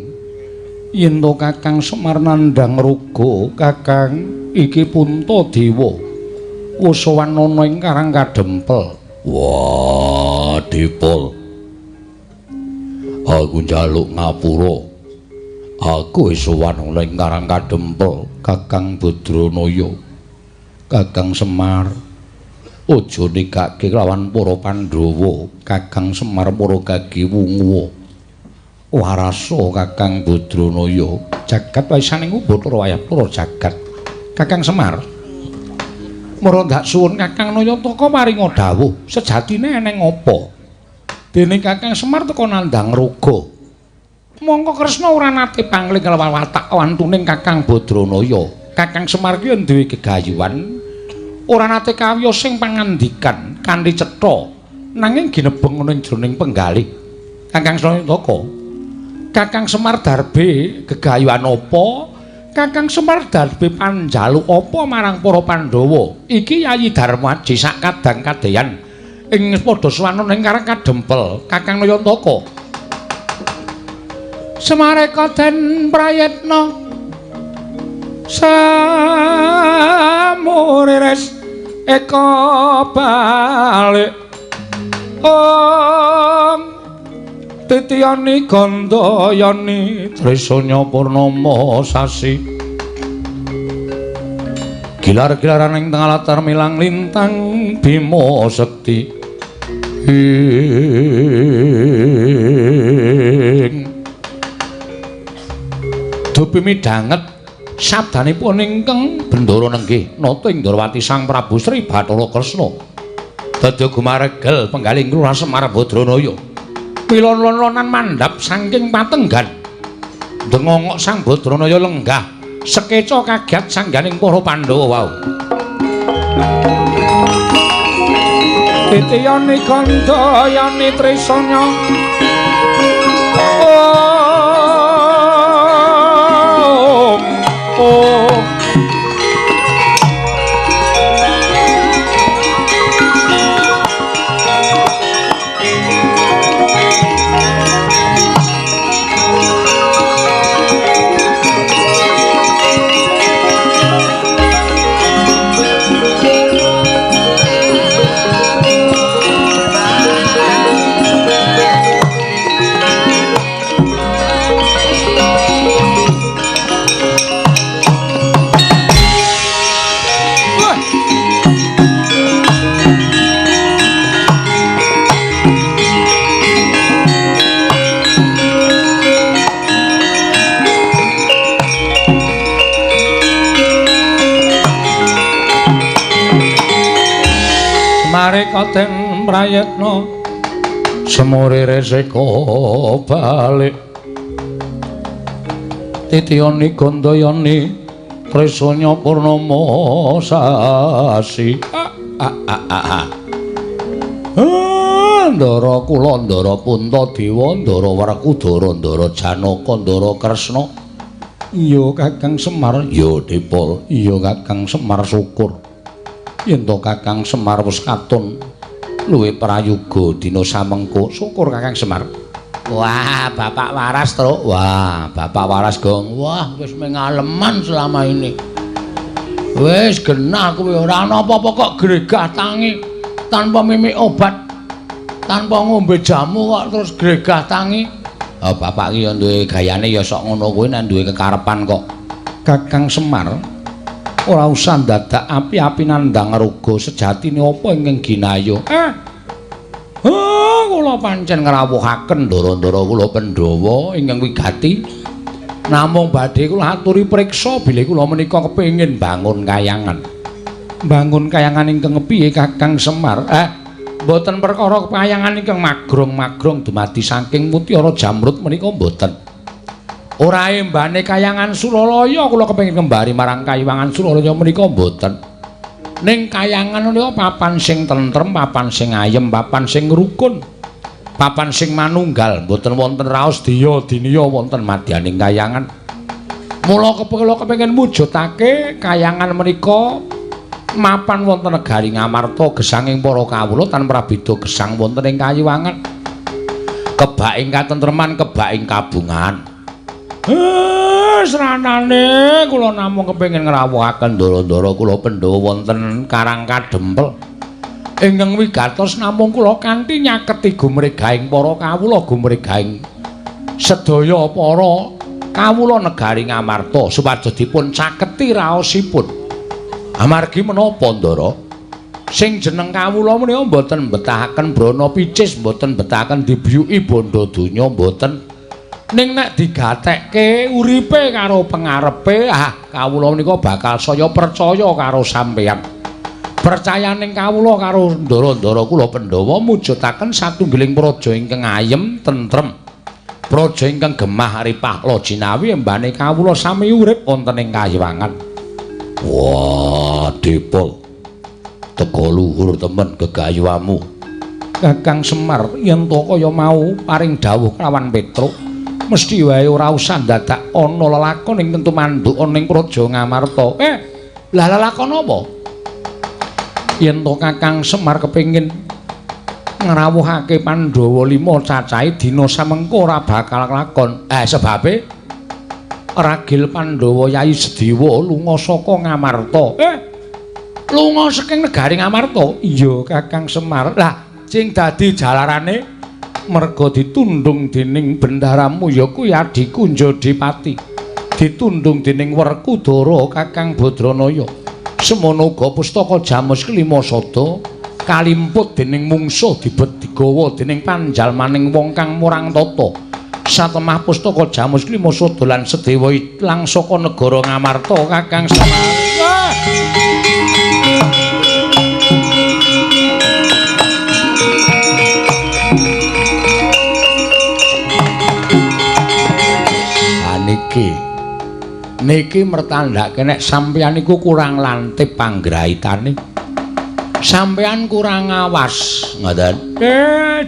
[SPEAKER 2] Yen to Kakang Semar nandhang raga, Kakang iki Puntadewa wis sowan ana ing Karang Kadempel.
[SPEAKER 1] Wah, Dipol. Aku njaluk ngapura. Aku wis sowan ana ing Karang Kadempel, Kakang Badranaya. Kakang Semar, aja nikake kelawan para Pandhawa. Kakang Semar para gagi wungu. Warasa Kakang Badranaya, jagat waisaning Bathara wayah para jagat. Kakang Semar, mara ndak suwun Kakang Nayataka paringa dawuh, sejatine eneng apa? Dene Kakang Semar teka nandhang raga. Mongko Kresna ora nate pangling kelawan watak wantuning Kakang Badranaya. Kakang Semar ki duwe gegayuhan, ora nate kawiyos sing pangandikan kanthi cetha, nanging ginebeng ana ing jroning penggalih. Kakang Nayataka, Kakang Semar darbe gegayuhan apa? Kakang Semar darbe panjaluk apa marang para Pandhawa? Iki Yayi Darmaji sak kadang kadeyan ing padha sowan ing Karang Kadempel. Kakang Nayataka,
[SPEAKER 3] Semareka den prayitna samurires eka balik om titiyani gandayani
[SPEAKER 1] trisanya purnama sasi gilar-gilaran ing tengah latar milang lintang Bima Sekti ing dupi midhanget sabdanipun ingkang Bendara Nenggih nata ing Ndrawati Sang Prabu Sri Bathara Kresna dadi gumaregel penggalih Lurah Semar Badranaya milon-lonan mandhap saking patenggan dengongok Sang Badranaya lenggah sekeca kaget sangganing para Pandhawa wau.
[SPEAKER 3] Titiyani gandayani trisanya om om
[SPEAKER 2] Mareka den prayitna semure reseka balik titiyani gandayani trisanya purnama sasi.
[SPEAKER 1] Ndara kula ndara Puntadewa ndara Werkudara ndara Janaka ndara Kresna.
[SPEAKER 2] Iya Kakang Semar.
[SPEAKER 1] Ya Dipol.
[SPEAKER 2] Iya Kakang Semar, syukur yen to Kakang Semar wis katon luwih prayoga dina samengko. Syukur Kakang Semar.
[SPEAKER 1] Wah, Bapak waras, Truk. Wah, Bapak waras, Gong. Wah, wis mengaleman selama ini. Wis genah kowe ora ana apa-apa kok gregah tangi tanpa mimik obat, tanpa ngombe jamu kok terus gregah tangi. Oh, Bapak ki ya duwe gayane ya sok ngono kuwi nek duwe kekarepan kok.
[SPEAKER 2] Kakang Semar, ora usah dadak api-api nandhang raga, sejatine apa ingkang ginayo?
[SPEAKER 1] Kula pancen ngrawuhaken ndara-ndara kula Pandhawa ingkang wigati. Namung badhe kula aturi priksa bilih kula menika kepengin bangun kayangan.
[SPEAKER 2] Bangun kayangan ingkang piye Kakang Semar? Mboten perkara kayangan ingkang magrong-magrong dumadi saking mutiara jamrut menika mboten. Ora embane kayangan Suralaya kula kepengin kembali marang kayiwangan Suralaya menika mboten. Ning kayangan menika papan sing tentrem, papan sing ayem, papan sing rukun, papan sing manunggal, mboten wonten raos diya diniya wonten madyaning kayangan. Mula kula kepengin mujudake kayangan menika Mapan wonten negari Ngamarta gesanging para kawula tan prabeda gesang wonten ing Kayiwangan. Kebak ing katentreman, kebak ing kabungan. Sranane kula namung kepengin ngrawuhaken ndara-ndara kula Pandhawa wonten Karang Kadempel. Ingkang wigatos namung kula kanthi nyaketi gumregahing para kawula, gumregahing sedaya para kawula negari Ngamarta supados dipun caketi raosipun. Amargi menapa, Ndara? Sing jeneng kawula menika mboten mbetahaken brana picis, mboten mbetahaken dibiyuki bondo donya, mboten. Ning nek digatekke uripe karo pengarepe, ah kawula menika bakal saya percaya karo sampeyan. Percayaning kawula karo ndara-ndara kula Pandhawa mujudaken satunggiling praja ingkang ayem tentrem. Praja ingkang gemah ripah lajinawi embane kawula sami urip wonten ing Kayiwangan.
[SPEAKER 1] Wah, Depol. Teka luhur temen gegayuhamu.
[SPEAKER 2] Kakang Semar, yen to kaya mau paring dawuh kelawan Petruk, mesti wae ora usah dadak ana lelakon ing tentu manduk ana ing praja Ngamarta. Lah lelakon apa? Yen to Kakang Semar kepengin ngrawuhake Pandhawa 5 cacahe dina samengko ora bakal lakon. Sebabe ragil Pandhawa Yai Sediwa lunga saka Ngamarta. Lunga saking negari Ngamarta? Iya, Kakang Semar. Lah, sing dadi jalarane merga ditundung dening bendaramu ya kuwi adhiku Njodipati. Ditundung dening Werkudara Kakang Badranaya. Semono uga pustaka Jamus Kelima Sada kalimput dening mungsuh dibet digawa dening panjalmaning wong kang murang tata. Satemah pustaka Jamus Kelima Sada lan Sedewa ilang saka negara Ngamarta Kakang Semar.
[SPEAKER 1] Niki mertandhake nek sampeyan niku kurang lantip panggraitane. Sampeyan kurang awas, ngoten.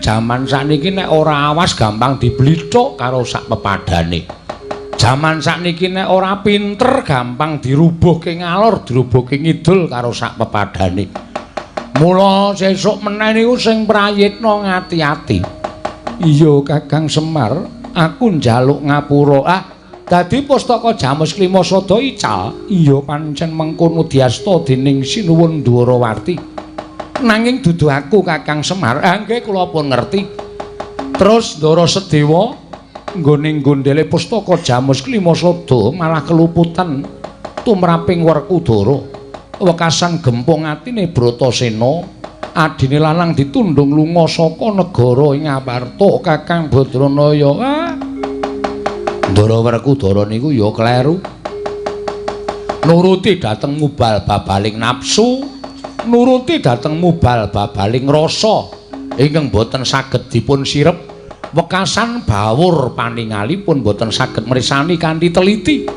[SPEAKER 1] Jaman sakniki nek ora awas gampang diblithuk karo sak pepadane. Jaman sakniki nek ora pinter gampang dirubuhke ngalor, dirubuhke ngidul karo sak pepadane. Mula sesuk meneh niku sing prayitna ngati-ati.
[SPEAKER 2] Iya, Kakang Semar, aku njaluk ngapura. Dadi pustaka Jamus Klima Sada ical. Iya, pancen mengkono diasta dening Sinuwun Dwarawati. Nanging dudu aku Kakang Semar. Nggih kula pun ngerti. Terus Ndara Sedewa nggone gondele pustaka Jamus Klima Sada malah keluputan tumraping Werkudara. Wekasan gempung atine Bratasena, adine lanang ditundung lunga saka negara ing Ngamarta Kakang Badranaya.
[SPEAKER 1] Ndara Werkudara niku ya kleru. Nuruti dhateng mubal babaling nafsu, nuruti dhateng mubal babaling rasa ingkang boten saged dipun sirep. Wekasan bawur paningalipun boten saged mrisani kanthi teliti.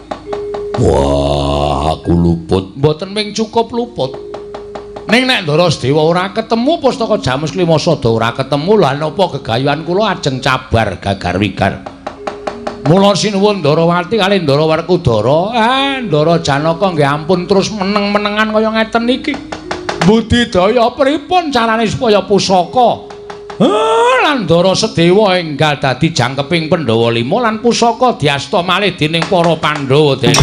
[SPEAKER 1] Wah, aku luput.
[SPEAKER 2] Mboten ming cukup luput. Ning nek Ndara Sedewa ora ketemu pustaka Jamus Klima Sada ora ketemu, lha napa gegayuhan kula ajeng cabar gagar wigar. Mula sinuwun Ndarawati kalih Ndara Werkudara, Ndara Janaka nggih ampun terus meneng-menengan kaya ngeten iki. Budidaya pripun carane supaya pusaka lan Ndara Sedewa enggal dadi jangkeping Pandhawa 5 lan pusaka diasta malih dening para Pandhawa dene.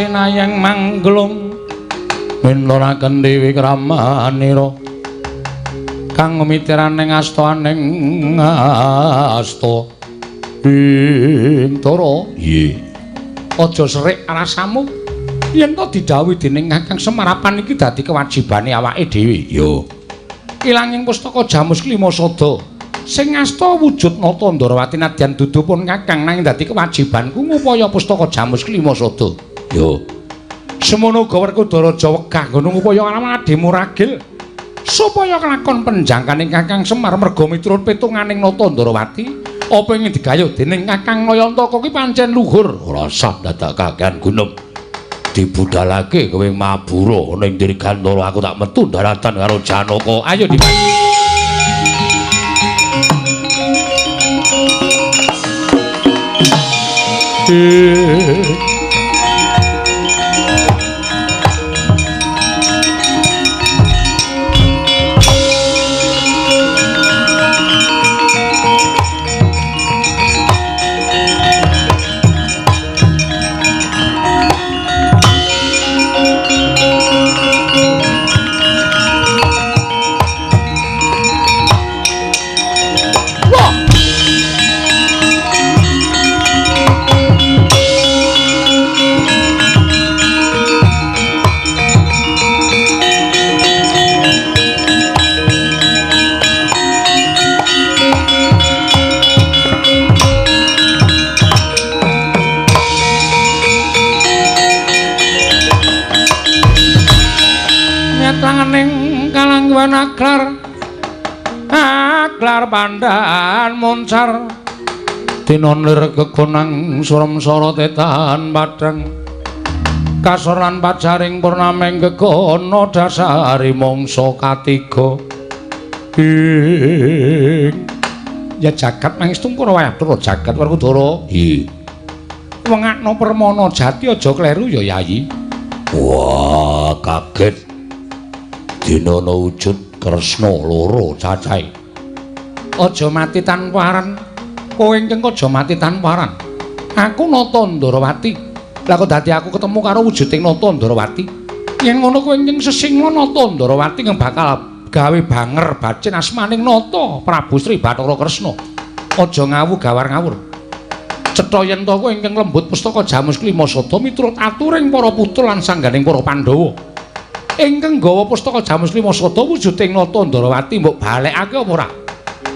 [SPEAKER 2] sinayang mangglung mintonaken dewi kramanira kang mitiraning astaning asta Bintara.
[SPEAKER 1] Nggih.
[SPEAKER 2] Aja serik rasamu yen to didhawuhi dening Kakang Semarapan iki dadi kewajibane awake dhewe.
[SPEAKER 1] Yo.
[SPEAKER 2] Ilanging pustaka Jamus Klima Sada sing ngasta wujud Nata Ndrawati nadyan dudupun Kakang nanging dadi kewajibanku ngupaya pustaka Jamus Klima Sada.
[SPEAKER 1] Yo.
[SPEAKER 2] Semono uga Werkudara aja wegah nggon ngupaya adhimu ragil supaya kelakon penjangkaning Kakang Semar merga miturut pitunganing Nata Ndrawati apa ingin digayuh dening Kakang Nayantaka ki pancen luhur.
[SPEAKER 1] Ora usah dadak kakean gunem. Dibudalake kowe mabura ning Dirgantara, aku tak metu daratan karo Janaka.
[SPEAKER 2] Ayo Dimas. Aklar aklar pandan moncar
[SPEAKER 1] tinon lir kegonang surem sara tetan padhang kasor lan pajaring purnameng gegono dasari mangsa katiga.
[SPEAKER 2] Ing ya jagat mangestu karo wayah jagat Werkudara.
[SPEAKER 1] Nggih.
[SPEAKER 2] Wengakno permana jati aja kleru ya Yayi.
[SPEAKER 1] Wah, kaget. Dina ana wujud Kresna loro cacahe.
[SPEAKER 2] Aja mati tanpa aran. Kowe ingkang aja mati tanpa aran. Aku Nata Ndrawati. Lah kok dadi aku ketemu karo wujuding Nata Ndrawati. Yen ngono kowe ingkang sesingla Nata Ndrawati kang bakal gawe banger bacin asmaning Nata Prabu Sri Bathara Kresna. Aja ngawu gawar ngawur. Cetha yen to kowe ingkang lembut pustaka Jamus Klima Sada miturut aturing para putra lan sangganing para Pandhawa. Ingkang nggawa pustaka Jamus Klima Sada wujuding Nata Ndrawati mbok balekake apa ora?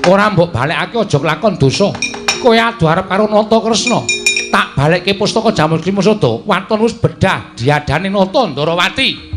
[SPEAKER 2] Ora mbok balekake aja kelakon dosa. Kowe adu arep karo Nata Kresna. Tak balekke pustaka Jamus Klima Sada, waton wis bedah diadane Nata Ndrawati.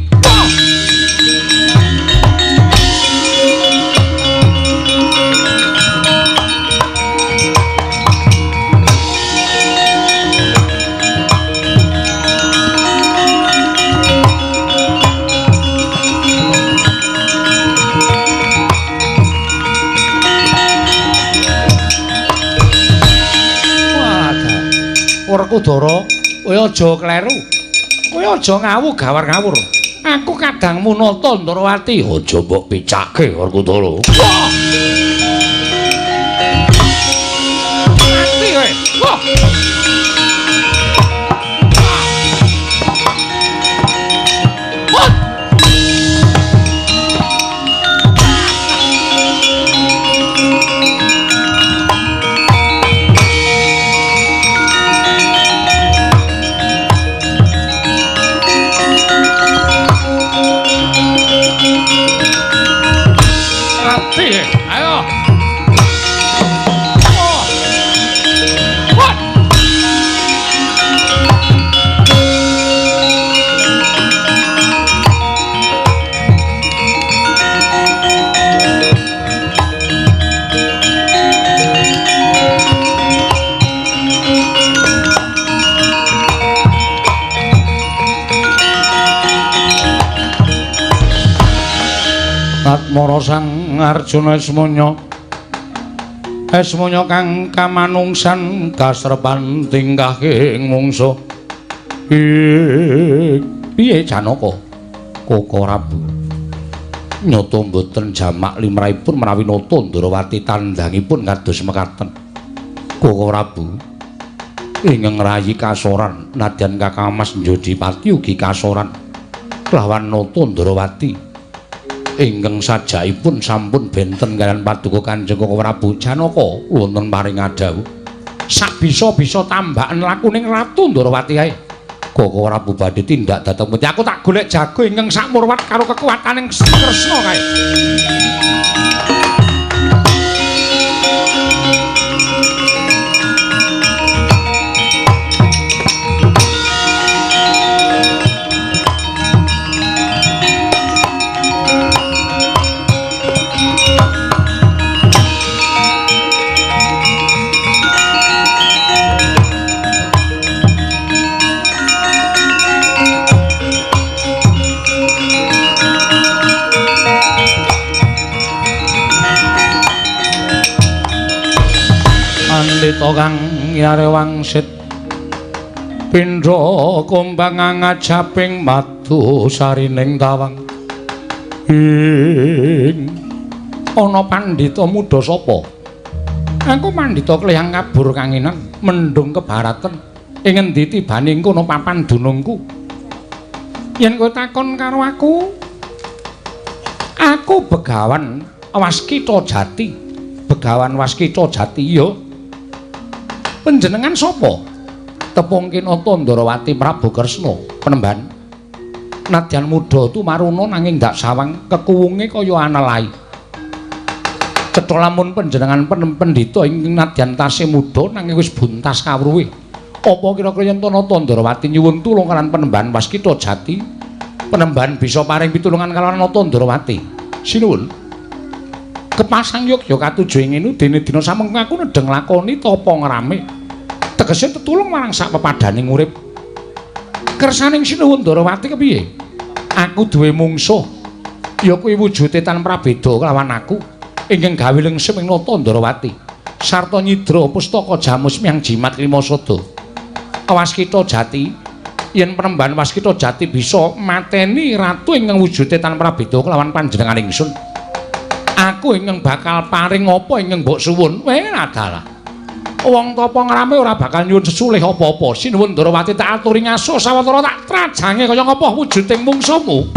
[SPEAKER 2] Werkudara, kowe aja kleru. Kowe aja ngawu gawar ngawur. Aku kadangmu Nata Ndrawati.
[SPEAKER 1] Aja mbok picake Werkudara.
[SPEAKER 2] Mati kowe. Wah. Ayo. Oh. What?
[SPEAKER 1] Atmara Sang Arjuna Esmanya Esmanya kang kamanungsan kasrepan tingkahing mungsa. Piye Janaka? Koko Prabu nyata mboten jamak limrahipun menawi Nata Ndrawati tandangipun kados mekaten. Koko Prabu,
[SPEAKER 2] Ingkang rayi kasoran nadyan Kakang Mas Njodipati ugi kasoran kelawan Nata Ndrawati. Ingkang sajaipun sampun benten kaliyan paduka Kanjeng Koko Prabu Janaka wonten paring adhawuh. Sak bisa-bisa tambahan lakuning Ratu Ndrawati kae. Koko Prabu badhe tindak dhateng pundi? Aku tak golek jago ingkang sakmurwat karo kekuataning Kresna kae. Pandhita kang yare wangsit pindha kumbang ngajaping madu sarining tawang. Ing ana pandhita muda sapa? Aku pandhita kleyang kabur kanginan mendung kebaratan. Ing ngendi tibane kono papan dunungku? Yen kowe takon karo aku, aku Begawan Waskita Jati. Begawan Waskita Jati ya. Panjenengan sapa? Tepung kinata Ndrawati Prabu Kresna penemban. Nadyan muda tumaruna nanging ndak sawang kekuwunge kaya anelai. Cetha lamun panjenengan pendhita ing nadyan tasih muda nanging wis buntas kawruhe. Apa kira-kira yen Nata Ndrawati nyuwun tulung kaliyan penemban Waskita Jati? Penemban bisa paring pitulungan kalawan Nata Ndrawati. Sinuwun. Kepasang yogya katuju ing ngene dene dina samengko aku nedheng lakoni tapa ngrame. Tegese tetulung marang sak pepadaning urip. Kersaning Sinuwun Ndrawati kepiye? Aku duwe mungsuh. Ya kuwi wujude tan prabeda kelawan aku ingkang gawe lengsem ing Nata Ndrawati. Sarta nyidra pustaka jamus miang jimat lima sada. Waskita Jati, yen penemban Waskita Jati bisa mateni ratu ingkang wujude tan prabeda kelawan panjenengan ingsun. Aku ingkang bakal paring apa ingkang mbok suwun. Weh adalah. Wong tapa ngrame ora bakal nyuwun sesulih apa-apa. Sinuwun Ndrawati tak aturi ngaso sawetara tak trajange kaya ngapa wujuding mungsuhmu.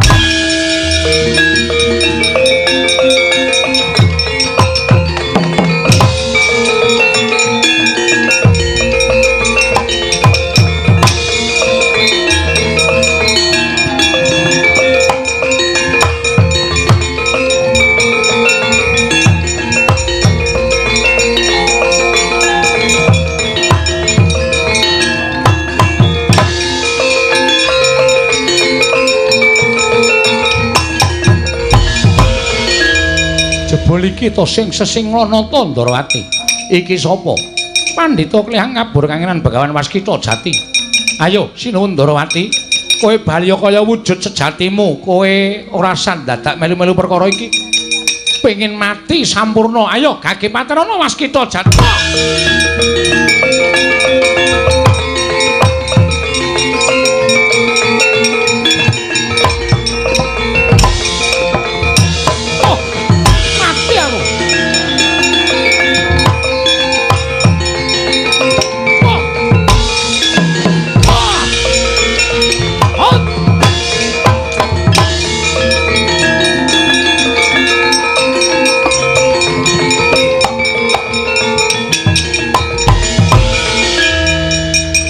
[SPEAKER 2] Jebul iki to sing sesingla Nata Ndrawati. Iki sapa? Pandhita klihang kabur kangenan Begawan Waskita Jati. Ayo Sinuwun Ndrawati, kowe bali kaya wujud sejatimu, kowe ora sandadak melu-melu perkara iki. Pengin mati sampurna. Ayo gage paterana Waskita Jati.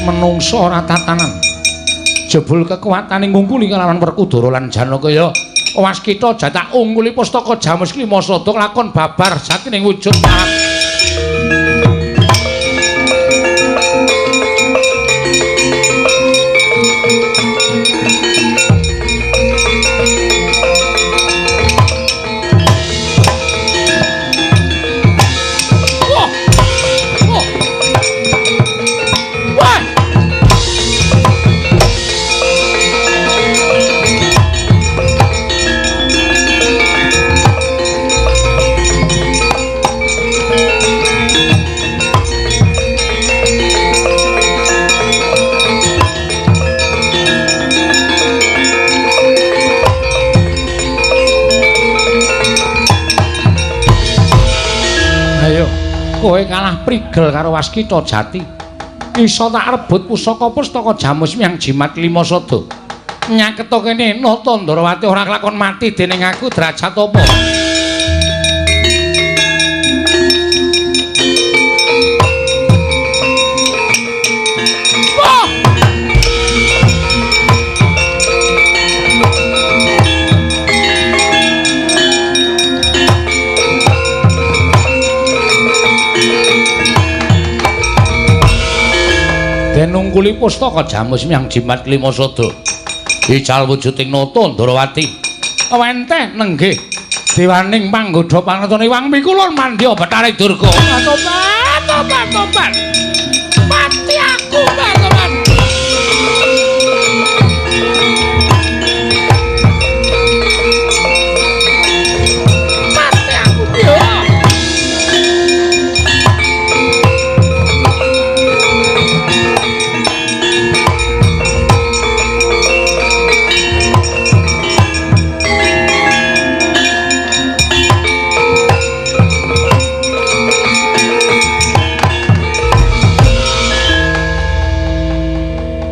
[SPEAKER 2] Menungso ora tatanan. Jebul kekuatane ngungkuli kalawan Werkudara lan Janaka ya. Waskita jatak ungkuli pustaka jamus lima sada lakon babar jatining wujud. Kowe kalah prigel karo Waskita Jati. Iso tak rebut pusaka pustaka Jamus Miang Jimat Lima Sada. Nyaketa kene Nata Ndarawati ora kelakon mati dening aku Drajat apa. Den nungkuli pustaka Jamus Miang Jimat Lima Sada. Ical wujuding Nata Ndarawati. Wenteh nenggih dewaning panggodha panatane Wang Mikulun mandya Bathari Durga. Tobat, tobat, tobat. Mati aku, tobat. Mati aku, yo.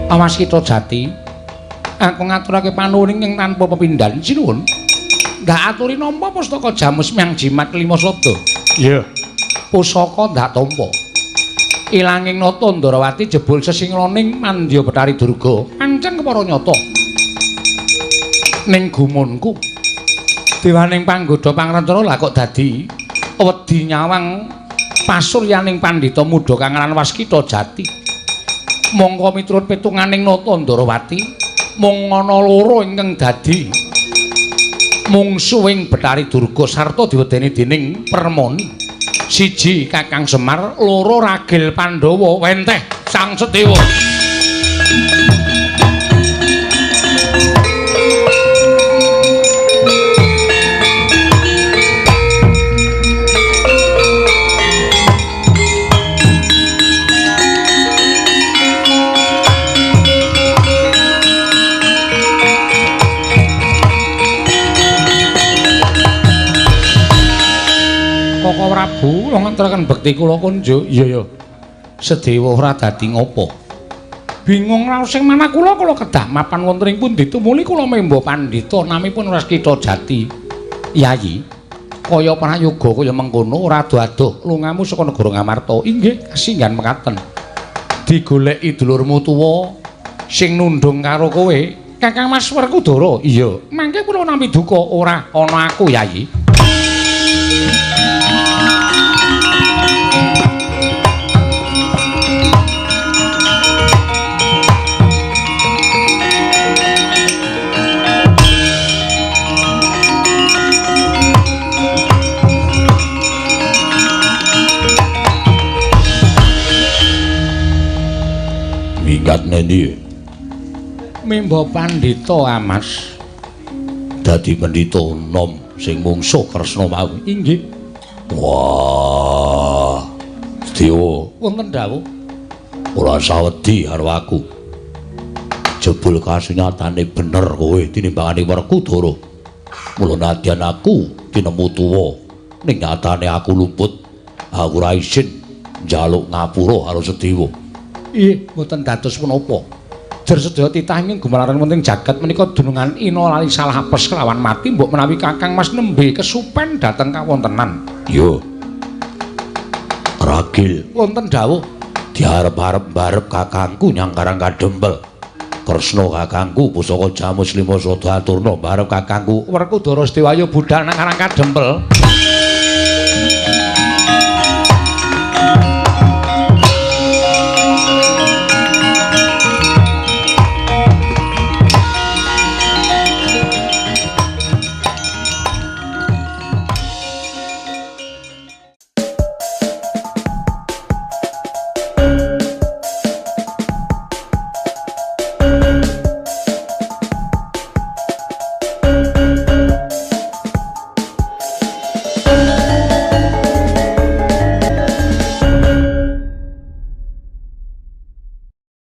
[SPEAKER 2] Awas kita jati, aku ngaturake panuwun ingkang tanpa pepindhan. Sinuwun. Ndak aturi nampa pustaka Jamus Miang Jimat Lima Sada. Iya. Pusaka ndak tampa. Ilanging Nata Ndarawati jebul sesingloning mandya Bathari Durga. Pancen kepara nyata. Ning gumunku dewaning panggodha pangrencana lah kok dadi wedi nyawang pasuryaning pandhita muda kang aran Waskita Jati. Mongko miturut pitunganing Nata Ndarawati mung ana loro ingkang dadi mungsuhing Bathari Durga sarta diwedeni dening Permoni. Siji Kakang Semar, loro Ragil Pandhawa. Wenteh Sang Sedewa. Koko Prabu, kula ngaturaken bekti kula kunjuk. Iya ya. Sedewa ora dadi ngopo. Bingung raos sing manah kula, kula kedah mapan wonten ing pundi tumuli kula memba pandhita namipun Waskita Jati. Yayi, kaya prayoga kaya mengkono ora adoh-adoh lungamu saka negara Ngamarta. Inggih, kasinggan mekaten. Digoleki dulurmu tuwa sing nundung karo kowe, Kakang Mas Werkudara. Iya, mangke kula nampi duka ora ana aku, Yayi.
[SPEAKER 1] Minggat nendi?
[SPEAKER 2] Mimba pandhita Amas.
[SPEAKER 1] Dadi pendhita nom sing mungsuh Kresna mau.
[SPEAKER 2] Inggih.
[SPEAKER 1] Wah. Sedewa,
[SPEAKER 2] wonten dawuh.
[SPEAKER 1] Ora sawedi karo aku. Jebul kasunyatane bener kowe tinimbangane Werkudara. Mula nadyan aku tinemu tuwa, ning nyatane aku luput. Aku ora isin njaluk ngapura karo Sedewa.
[SPEAKER 2] Ih, mboten dados menapa. Jer sedaya titah ingkang gumelaran wonten jagat menika dunungan ina lali salah apes kelawan mati mbok menawi Kakang Mas nembe kesupen dhateng kawontenan.
[SPEAKER 1] Iya. Ragil,
[SPEAKER 2] wonten dawuh.
[SPEAKER 1] Diarep-arep barep kakangku nyang Karang Kadempel. Kresna kakangku pusaka Jamus Lima Sada aturna barep kakangku
[SPEAKER 2] Werkudara Sedewa budal nang Karang Kadempel.